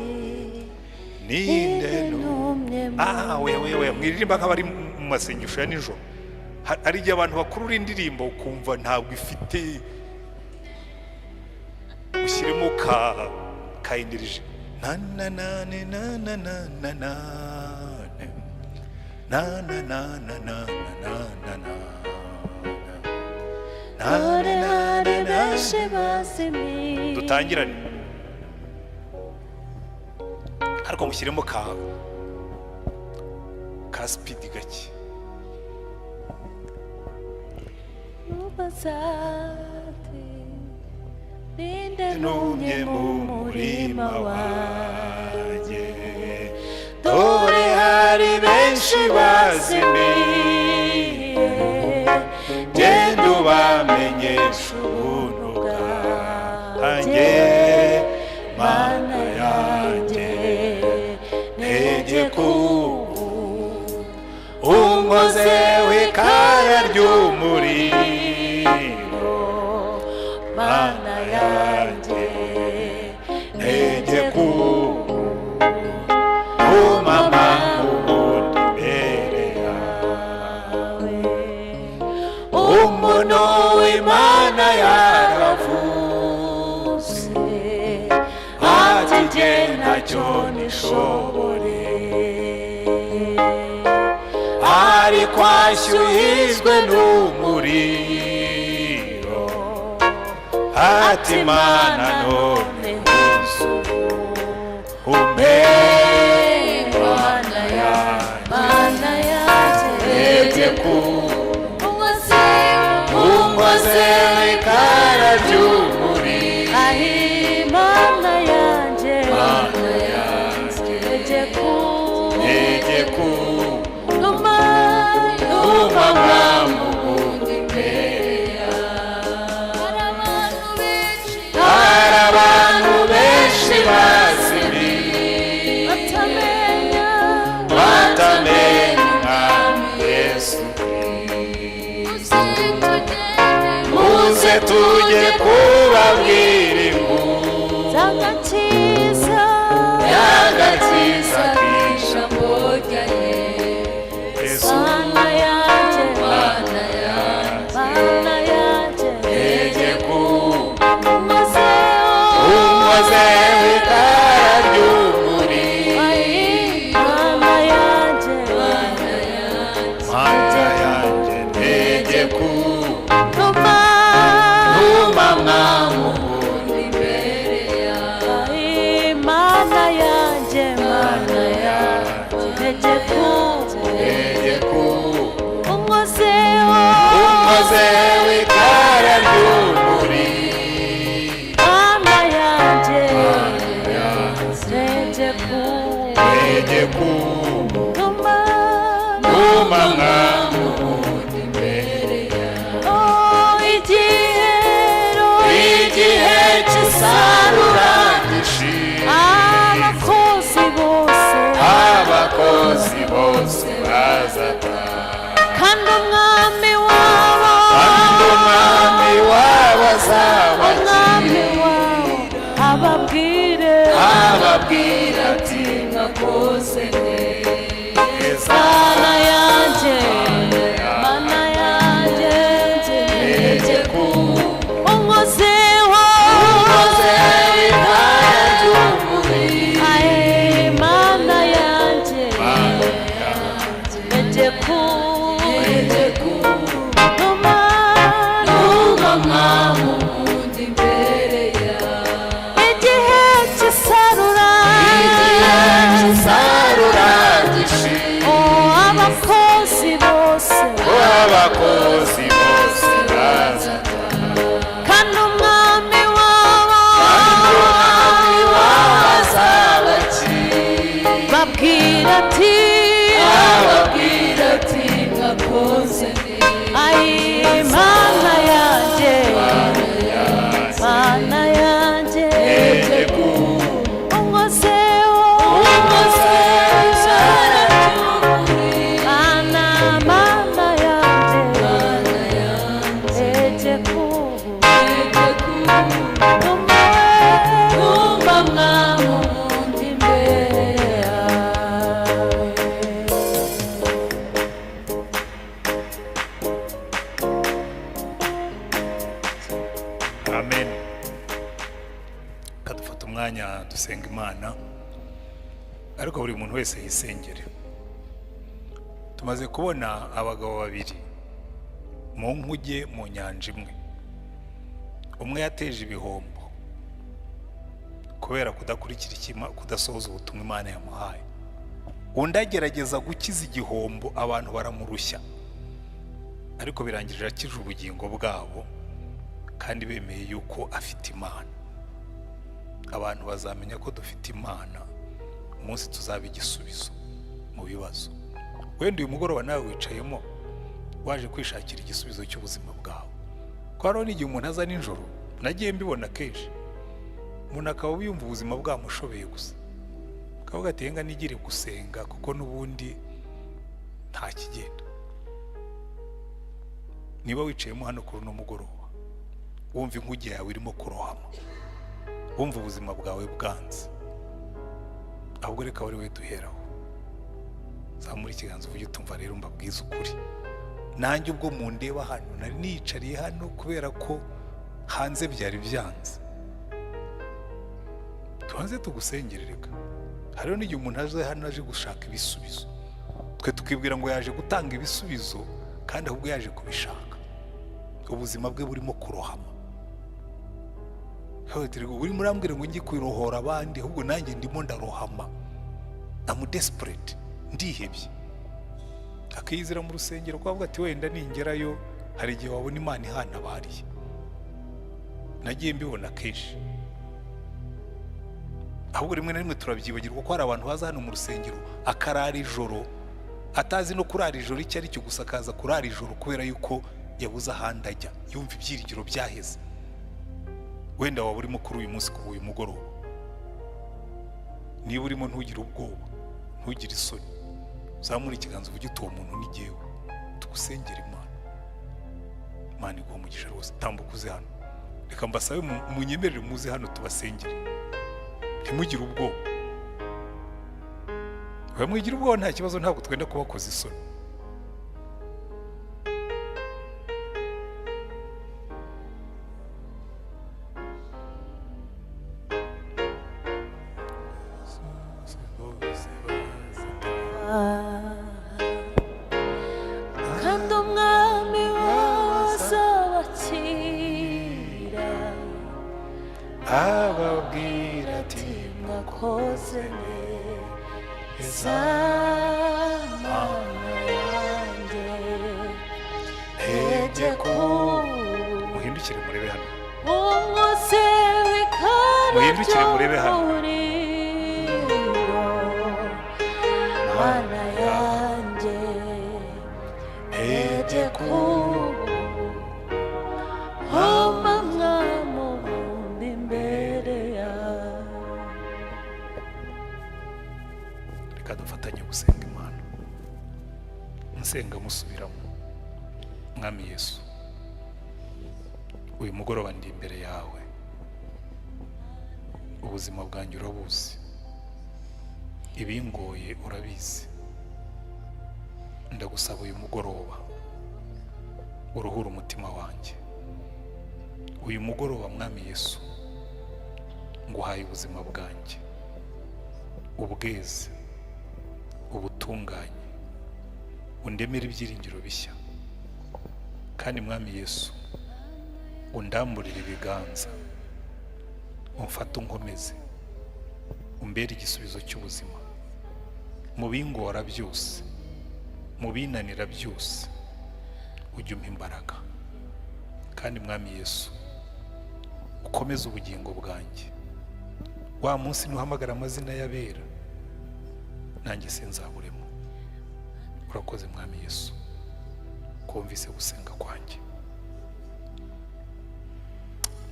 Speaker 1: "Ninde ntumye?" Ah, oya, oya, oya, mwiririmba nk'abari mu masengesho ya nijoro. Hari igihe abantu bakurura indirimbo ukumva ntabwo ifite. Ushyiremo ka energy. Na na na na na na na na na na na na na na na na na na
Speaker 2: Dore
Speaker 1: na
Speaker 2: hari
Speaker 1: na na.
Speaker 2: benshi bazimiye.
Speaker 1: Dutangirane, ariko mushyiremo ka Ka speed gake.
Speaker 2: Ubazate ninde
Speaker 1: Numye
Speaker 2: numye
Speaker 1: mu
Speaker 2: mu
Speaker 1: murima
Speaker 2: murima
Speaker 1: wanjye,
Speaker 2: wanjye,
Speaker 1: dore hari benshi bazimiye, genda ubamenyeshe ubuntu bwanjye. Mana yanjye, ntegeka ubu unkoze w'ikara ry'umuriro.
Speaker 2: Mana yanjye,
Speaker 1: ntegeka ubu umama ubundi imbere yawe. Umuntu w'Imana yaravuze ati: "Jye ntacyo nishoboreye, ariko ashyuhijwe n'umuriro, ati: Mana, none umpe."
Speaker 2: Mana yanjye, Mana yanjye,
Speaker 1: Tegeka unkoze w'ikara ry'umuriro.
Speaker 2: Ahi, Mana yanjye,
Speaker 1: Mana yanjye,
Speaker 2: tegeka
Speaker 1: tegeka
Speaker 2: numa
Speaker 1: umama ubundi imbere. Hari abantu benshi bazimiye,
Speaker 2: batamenya,
Speaker 1: batamenya Umwami Yesu. Muze tujye kubabwira inkuru
Speaker 2: z'agakiza,
Speaker 1: y'agakiza k'ijambo Yesu.
Speaker 2: Mana yanjye, Mana yanjye,
Speaker 1: Tegeka
Speaker 2: maze
Speaker 1: unkoze w'ikara ry'umuriro.
Speaker 2: Mana yanjye,
Speaker 1: Mana yanjye, tegeka
Speaker 2: numa
Speaker 1: umama
Speaker 2: Mana yanjye, Mana yanjye, tegeka
Speaker 1: tegeka
Speaker 2: unkozeho,
Speaker 1: unkoze w'ikara ry'umuriro.
Speaker 2: Mana yanjye, tegeka
Speaker 1: Tegeka
Speaker 2: numa
Speaker 1: umama.
Speaker 2: Oh, igihero,
Speaker 1: Igihe cy'isarura gishize,
Speaker 2: abakozi bose,
Speaker 1: abakozi bose bazataha,
Speaker 2: kandi umwami wabo,
Speaker 1: kandi umwami wabo azaba
Speaker 2: umwami wabo ababwire,
Speaker 1: ababwira ati: "Mwakoze neza."
Speaker 2: Mana yanjye, Mana yanjye,
Speaker 1: Tegeka
Speaker 2: unkozeho,
Speaker 1: unkoze w'ikara ry'umuriro.
Speaker 2: Aye, Mana yanjye,
Speaker 1: Mana yanjye,
Speaker 2: tegeka numa igihe cy'isarura,
Speaker 1: igihe cy'isarura gishize,
Speaker 2: oh, abakozi bose,
Speaker 1: abakozi bose bazataha,
Speaker 2: kandi umwami wabo,
Speaker 1: kandi umwami wabo azabakira,
Speaker 2: babwira ati,
Speaker 1: ababwira ati:
Speaker 2: "Ayi, Mana yanjye, Mana yanjye,
Speaker 1: Tegeka
Speaker 2: unkozeho,
Speaker 1: unkoze w'ikara.
Speaker 2: Mana, Mana yanjye, tegeka numa imbere yawe."
Speaker 1: Amen. Kadufata umwanya dusenga Imana, ariko buri muntu wese yisengere. Tumaze kubona abagabo babiri mu nkuge mu nyanja imwe. Umwe yateje ibihombo kubera kudakurikira ikima, kudasohoza ubutumwa Imana yamuhaye. Undi agerageza gukiza igihombo, abantu baramurushya, ariko birangije akije ubugingo bwabo, kandi bemeye yuko afite Imana. Abantu bazamenya ko dufite Imana umunsi tuzaba igisubizo mu bibazo. Wenda uyu mugoroba nawe wicayemo waje kwishakira igisubizo cy'ubuzima bwawe, kuko hariho n'igihe umuntu aza nijoro, nagiye mbibona kenshi, umuntu akaba yumva ubuzima bwamushobeye gusa, akavuga ati yenga nigire gusenga kuko n'ubundi nta kigenda. Niba wicayemo hano kuri uno mugoroba wumva inkuge yawe irimo kurohama, wumva ubuzima bwawe bwanze, ahubwo reka wari we duheraho, zamura ikiganza uvuge utumva rero mbabwize ukuri, nanjye ubwo mundeba hano nari niyicariye hano kubera ko hanze byari byanze. Tubanze tugusengere. Reka hariho n'igihe umuntu aje hano aje gushaka ibisubizo, twe tukibwira ngo yaje gutanga ibisubizo, kandi ahubwo yaje kubishaka. Ubuzima bwe burimo kurohama. Urimo urambwira ngo njye kurohora abandi, ahubwo nanjye ndimo ndarohama, I'm desperate, ndihebye. Akiyizira mu rusengero kuko avuga ati wenda ningerayo hari igihe wabona Imana ihantabariye. Nagiye mbibona kenshi. Ahubwo rimwe na rimwe turabyibagirwa ko hari abantu baza hano mu rusengero akarara ijoro, atazi no kurara ijoro icyo ari cyo, gusa akaza kurara ijoro kubera yuko yabuze ahandi ajya, yumva ibyiringiro byaheze. Wenda waba urimo kuri uyu munsi, kuri uyu mugoroba, niba urimo ntugire ubwoba, ntugire isoni, uzamure ikiganza uvuge uti uwo muntu ni jyewe, tugusengera Imana. Imana iguha umugisha rwose. Tambuka uze hano, reka mbasabe munyemerere muze hano tubasengere, ntimugire ubwoba. Mwigira ubwoba nta kibazo, ntabwo twenda kubakoza isoni.
Speaker 2: Kandi umwami wazabakira
Speaker 1: ababwira ati
Speaker 2: mwakoze neza, Mana yanjye,
Speaker 1: Tegeko. Muhindukire murebe hano.
Speaker 2: Umwotsi w'ikara
Speaker 1: Muhindukire murebe hano.
Speaker 2: ry'umuriro, Mana yanjye, tegeko homa mwami ubundi imbere yawe.
Speaker 1: Reka dufatanye gusenga Imana, nsenga musubiramo. Mwami Yesu, uyu mugoroba ndi imbere yawe, ubuzima bwanjye urabuzi, ibingoye urabizi. Ndagusaba uyu mugoroba uruhure umutima wanjye. Uyu mugoroba Mwami Yesu, nguhaye ubuzima bwanjye, ubweze, ubutunganye, undemere ibyiringiro bishya. Kandi Mwami Yesu, undamburire ibiganza, umfate unkomeze, umbere igisubizo cy'ubuzima mu bingora byose, mu binanira byose, ujye umpa imbaraga. Kandi Mwami Yesu, ukomeze ubugingo bwanjye. Wa munsi nuhamagara amazina y'abera, nanjye sinzaburemo. Urakoze Mwami Yesu, kumvise gusenga kwanjye.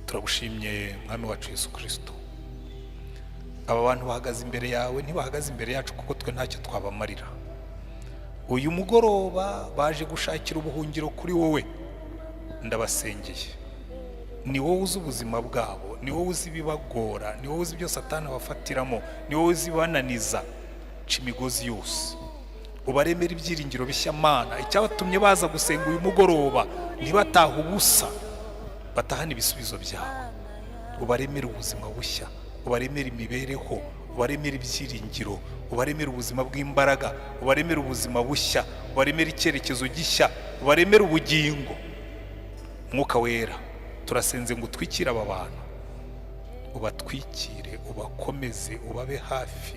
Speaker 1: Turagushimye Mwami wacu Yesu Kristo. Aba bantu bahagaze imbere yawe, ntibahagaze imbere yacu kuko twe ntacyo twabamarira. Uyu mugoroba baje gushakira ubuhungiro kuri wowe. Ndabasengeye, ni wowe uzi ubuzima bwabo, ni wowe uzi ibibagora, ni wowe uzi ibyo Satani abafatiramo, ni wowe uzi ibananiza. Ca imigozi yose, ubaremere ibyiringiro bishya. Mana, icyabatumye baza gusenga uyu mugoroba ntibatahe ubusa, batahane ibisubizo byawe. Ubaremere ubuzima bushya, ubaremere imibereho, ubaremere ibyiringiro, ubaremere ubuzima bw'imbaraga, ubaremere ubuzima bushya, ubaremere icyerekezo gishya, ubaremere ubugingo. Mwuka Wera, turasenze ngo utwikire aba bantu, ubatwikire, ubakomeze, ubabe hafi,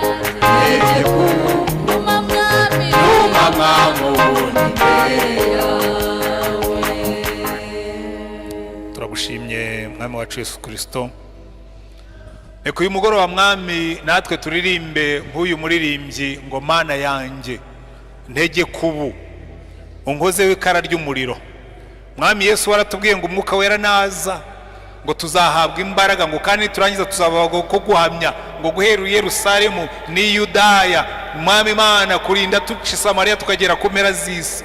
Speaker 3: Nzamubona imbere yawe.
Speaker 1: Turagushimye, Mwami wacu Yesu Kirisito. Reka uyu mugoroba, Mwami, natwe turirimbe nk'uyu muririmbyi ngo: "Mana yanjye, ntege kubu unkozeho ikara ry'umuriro." Mwami Yesu, waratubwiye ngo Umwuka Wera naza ngo tuzahabwa imbaraga, ngo kandi niturangiza tuzaba ko guhamya ngo guhera i Yerusalemu n'i Yudaya, Mwami Imana, kurinda tuca i Samariya tukagera ku mpera z'isi.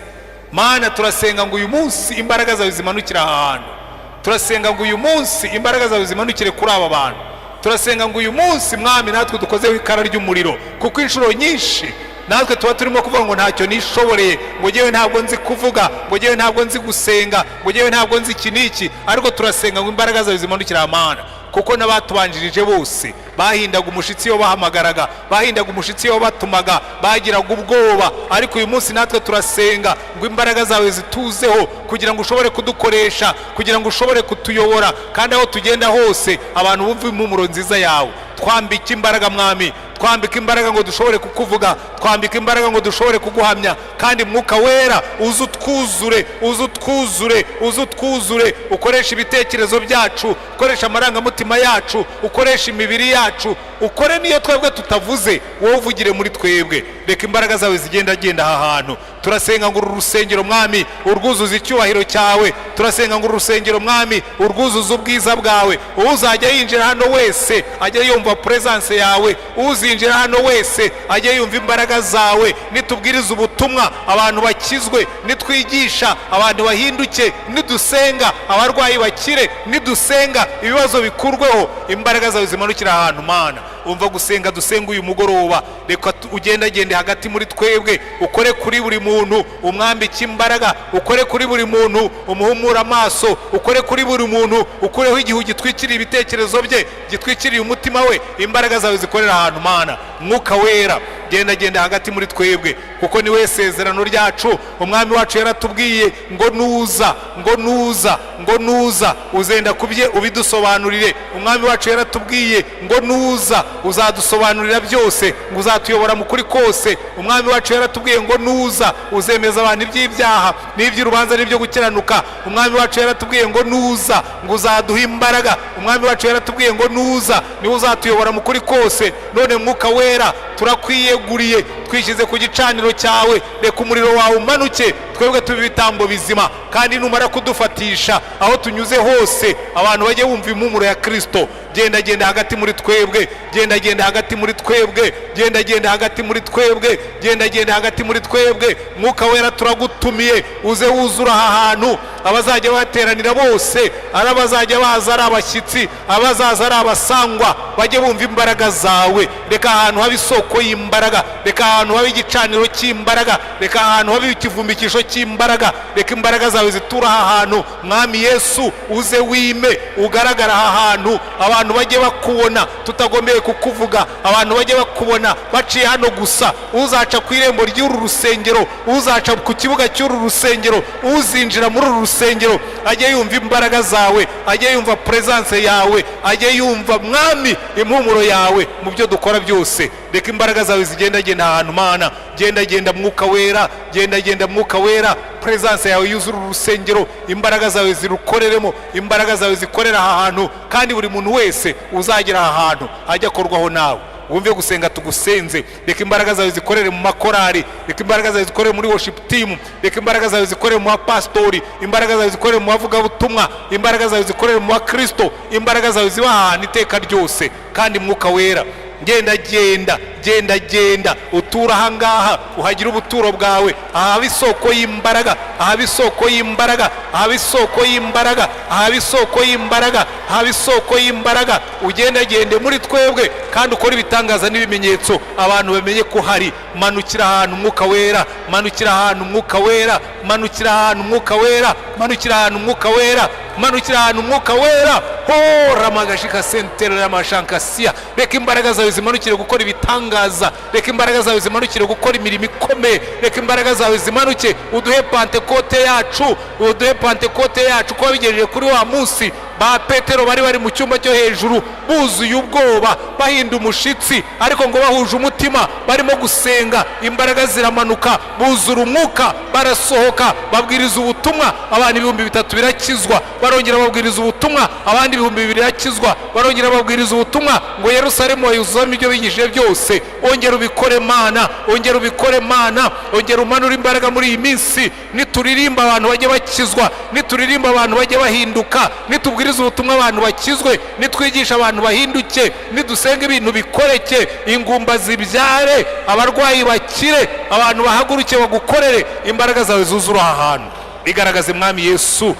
Speaker 1: Mana, turasenga ngo uyu munsi imbaraga zawe zimanukire aha hantu. Turasenga ngo uyu munsi imbaraga zawe zimanukire kuri aba bantu. Turasenga ngo uyu munsi, Mwami, natwe dukozeho ikara ry'umuriro, kuko inshuro nyinshi natwe tuba turimo kuvuga ngo ntacyo nishoboreye, ngo ngewe ntabwo nzi kuvuga, ngo ngewe ntabwo nzi gusenga, ngo ngewe ntabwo nzi iki n'iki. Ariko turasenga ngo imbaraga zawe zimanukire amana, kuko n'abatubanjirije bose bahindaga umushitsi iyo bahamagaraga, bahindaga umushitsi iyo batumaga, bagiraga ubwoba. Ariko uyu munsi natwe turasenga ngo imbaraga zawe zituzeho, kugira ngo ushobore kudukoresha, kugira ngo ushobore kutuyobora, kandi aho tugenda hose abantu bumve impumuro nziza yawe. Twambike imbaraga, Mwami, twambike imbaraga ngo dushobore kukuvuga, twambike imbaraga ngo dushobore kuguhamya. Kandi Mwuka Wera, uze utwuzure, uze utwuzure, uze utwuzure. Ukoreshe ibitekerezo byacu, ukoreshe amarangamutima yacu, ukoreshe imibiri yacu, ukore n'iyo twebwe tutavuze, wowe uvugire muri twebwe. Reka imbaraga zawe zigendagenda aha hantu. Turasenga ngo uru rusengero, Mwami, urwuzuze icyubahiro cyawe. Turasenga ngo uru rusengero, Mwami, urwuzuze ubwiza bwawe. Uzajya yinjira hano wese ajya yumva presence yawe. Uzinjira hano wese ajya yumva imbaraga zawe. Nitubwiriza ubutumwa, abantu bakizwe. Nitwigisha, abantu bahinduke. Nidusenga, abarwayi bakire. Nidusenga, ibibazo bikurweho. Imbaraga zawe zimanukira ahantu. Mana, umva gusenga dusenga uyu mugoroba. Reka ugendagende hagati muri twebwe, ukore kuri buri muntu, umwambike imbaraga, ukore kuri buri muntu, umuhumure amaso, ukore kuri buri muntu, ukureho igihu gitwikiriye ibitekerezo bye, gitwikiriye umutima we. Imbaraga zawe zikorera ahantu. Mana, Mwuka Wera, gendagenda hagati muri twebwe, kuko ni we sezerano ryacu. Umwami wacu yaratubwiye ngo nuza, ngo nuza, ngo nuza uzenda kubye ubidusobanurire. Umwami wacu yaratubwiye ngo nuza uzadusobanurira byose, ngo uzatuyobora mu kuri kose. Umwami wacu yaratubwiye ngo nuza uzemeza abantu iby'ibyaha n'iby'urubanza n'ibyo gukiranuka. Umwami wacu yaratubwiye ngo nuza ngo uzaduha imbaraga. Umwami wacu yaratubwiye ngo nuza niwe uzatuyobora mu kuri kose. None Mwuka Wera, turakwiyeguriye, twishyize ku gicaniro cyawe. Reka umuriro wawe umanuke, twebwe tube ibitambo bizima. Kandi numara kudufatisha, aho tunyuze hose abantu bajye bumva impumuro ya Kirisito. Genda genda hagati muri twebwe, genda genda hagati muri twebwe, genda genda hagati muri twebwe, genda genda hagati muri twebwe. Mwuka Wera, turagutumiye, uze wuzura aha hantu. Abazajya bateranira bose, ari abazajya baza ari abashyitsi, abazaza ari abasangwa, bajye bumva imbaraga zawe. Reka ahantu habe isoko y'imbaraga, reka ahantu habe igicaniro cy'imbaraga, reka ahantu habe ikivumbikisho cy'imbaraga. Reka imbaraga zawe zitura aha hantu. Mwami Yesu, uze wime, ugaragara aha hantu, abantu bajye bakubona tutagombeye kukuvuga, abantu bajye bakubona baciye hano gusa. Uzaca ku irembo ry'uru rusengero, uzaca ku kibuga cy'uru rusengero, uzinjira muri uru rusengero ajye yumva imbaraga zawe, ajye yumva presence yawe, ajye yumva, Mwami, impumuro yawe mu byo dukora byose. Reka imbaraga zawe zigendagenda ahantu. Mana, genda genda, Mwuka Wera, genda genda, Mwuka Wera. Presence yawe yuzura uru rusengero, imbaraga zawe zirukoreremo, imbaraga zawe zikorera aha hantu. Kandi buri muntu wese uzagera aha hantu ajya akorwaho nawe. Wumve gusenga tugusenze. Reka imbaraga zawe zikorere mu makorari, reka imbaraga zawe zikorere muri worship team, reka imbaraga zawe zikorere mu bapasitori, imbaraga zawe zikorere mu bavugabutumwa, imbaraga zawe zikorere mu bakristo, imbaraga zawe ziba ahantu iteka ryose. Kandi Mwuka Wera, genda genda, genda genda, utura ahangaha, uhagire ubuturo bwawe. Ahaba isoko y'imbaraga, ahaba isoko y'imbaraga, ahaba isoko y'imbaraga, ahaba isoko y'imbaraga, ahaba isoko y'imbaraga. Ugendagende muri twebwe kandi ukore ibitangaza n'ibimenyetso, abantu bamenye ko hari. Manukira ahantu, Mwuka Wera, manukira ahantu, Mwuka Wera, manukira ahantu, Mwuka Wera, manukira ahantu, Mwuka Wera, manukira ahantu, Mwuka Wera. Hora magashika sentere y'amashankasiya. Reka imbaraga zawe zimanukire gukora ibitangaza, reka imbaraga zawe zimanukire gukora imirimo ikomeye, reka imbaraga zawe zimanuke, uduhe Pantekote yacu, uduhe Pantekote yacu, ko wabigejeje kuri wa munsi. Ba Petero bari mu cyumba cyo hejuru buzuye ubwoba, bahinda umushitsi, ariko ngo bahuje umutima barimo gusenga, imbaraga ziramanuka, buzura umwuka, barasohoka, babwiriza ubutumwa, abantu 3000 birakizwa. Barongera babwiriza ubutumwa, abandi 2000 birakizwa. Barongera babwiriza ubutumwa ngo Yerusalemu bayuzuzamo ibyo bigishije byose. Ongera ubikore Mana, ongera ubikore Mana, ongera umanure imbaraga muri iyi minsi. Nituririmba abantu bajye bakizwa, nituririmba abantu bajye bahinduka, nitubwiriza ubutumwa abantu bakizwe, nitwigisha abantu bahinduke, nidusenga ibintu bikoreke, ingumba zibyare, abarwayi bakire, abantu bahaguruke bagukorere, imbaraga zawe zuzure aha hantu. Bigaragaze Mwami Yesu.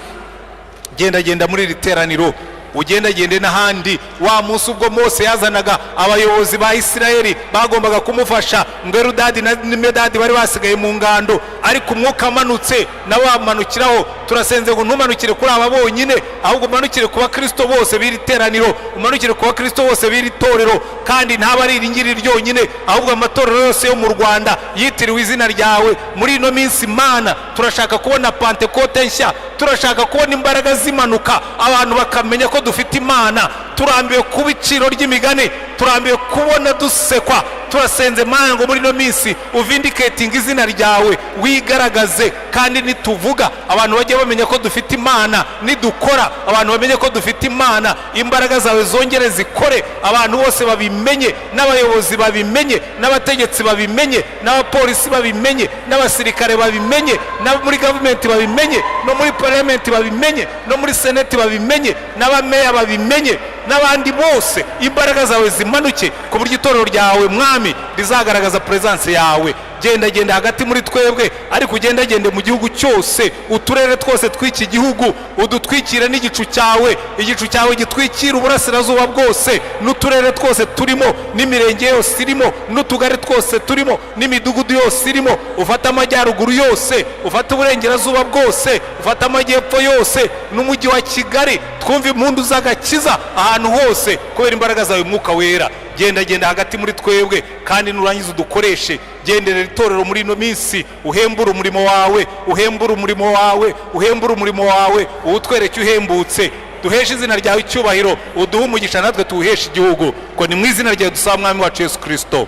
Speaker 1: Gendagenda muri iri teraniro, ugendagende n'ahandi. Wa munsi ubwo Mose yazanaga abayobozi ba Isirayeli bagombaga kumufasha, ngo Erudadi na Medadi bari basigaye mu ngando, ariko umwuka amanutse nawe wamanukiraho. Turasenze ngo ntumanukire kuri aba bonyine, ahubwo umanukire ku bakristo bose b'iri teraniro, umanukire ku bakristo bose b'iri torero, kandi ntaba ari iri ngiri ryonyine, ahubwo amatorero yose yo mu Rwanda yitiriwe izina ryawe. Muri ino minsi Mana, turashaka kubona Pantekote nshya, turashaka kubona imbaraga zimanuka, abantu bakamenya ko dufite Imana. Turambiwe kuba iciro ry'imigani, turambiwe kubona dusekwa. Turasenze Mana ngo muri ino minsi uvindicatinge izina ryawe, wigaragaze, kandi nituvuga abantu bajye bamenya ko dufite Imana, nidukora abantu bamenye ko dufite Imana. Imbaraga zawe zongere zikore, abantu bose babimenye, n'abayobozi babimenye, n'abategetsi babimenye, n'abapolisi babimenye, n'abasirikare babimenye, no muri gavumenti babimenye, no muri parliament babimenye, no muri seneti babimenye, n'abameya babimenye, n'abandi bose. Imbaraga zawe zimanuke ku buryo itorero ryawe Mwami rizagaragaza presence yawe. Genda genda hagati muri twebwe, ariko ugendagende mu gihugu cyose, uturere twose tw'iki gihugu udutwikire n'igicu cyawe. Igicu cyawe gitwikira uburasirazuba bwose n'uturere twose turimo, n'imirenge yose irimo, n'utugari twose turimo, n'imidugudu yose irimo. Ufate amajyaruguru yose, ufate uburengerazuba bwose, ufate amajyepfo yose n'umujyi wa Kigali, twumve impundu z'agakiza ahantu hose kubera imbaraga zawe Mwuka Wera. Genda genda hagati muri twebwe, kandi nurangiza udukoreshe. Genderera itorero muri ino minsi, uhembure umurimo wawe, uhembure umurimo wawe, uhembure umurimo wawe, uwutwereke uhembutse, duheshe izina ryawe icyubahiro, uduhe umugisha natwe tuwuheshe igihugu. Ngo ni mu izina ryawe dusaba, Mwami wacu Yesu Kirisito,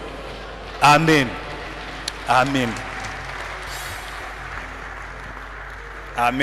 Speaker 1: amen, amen, amen.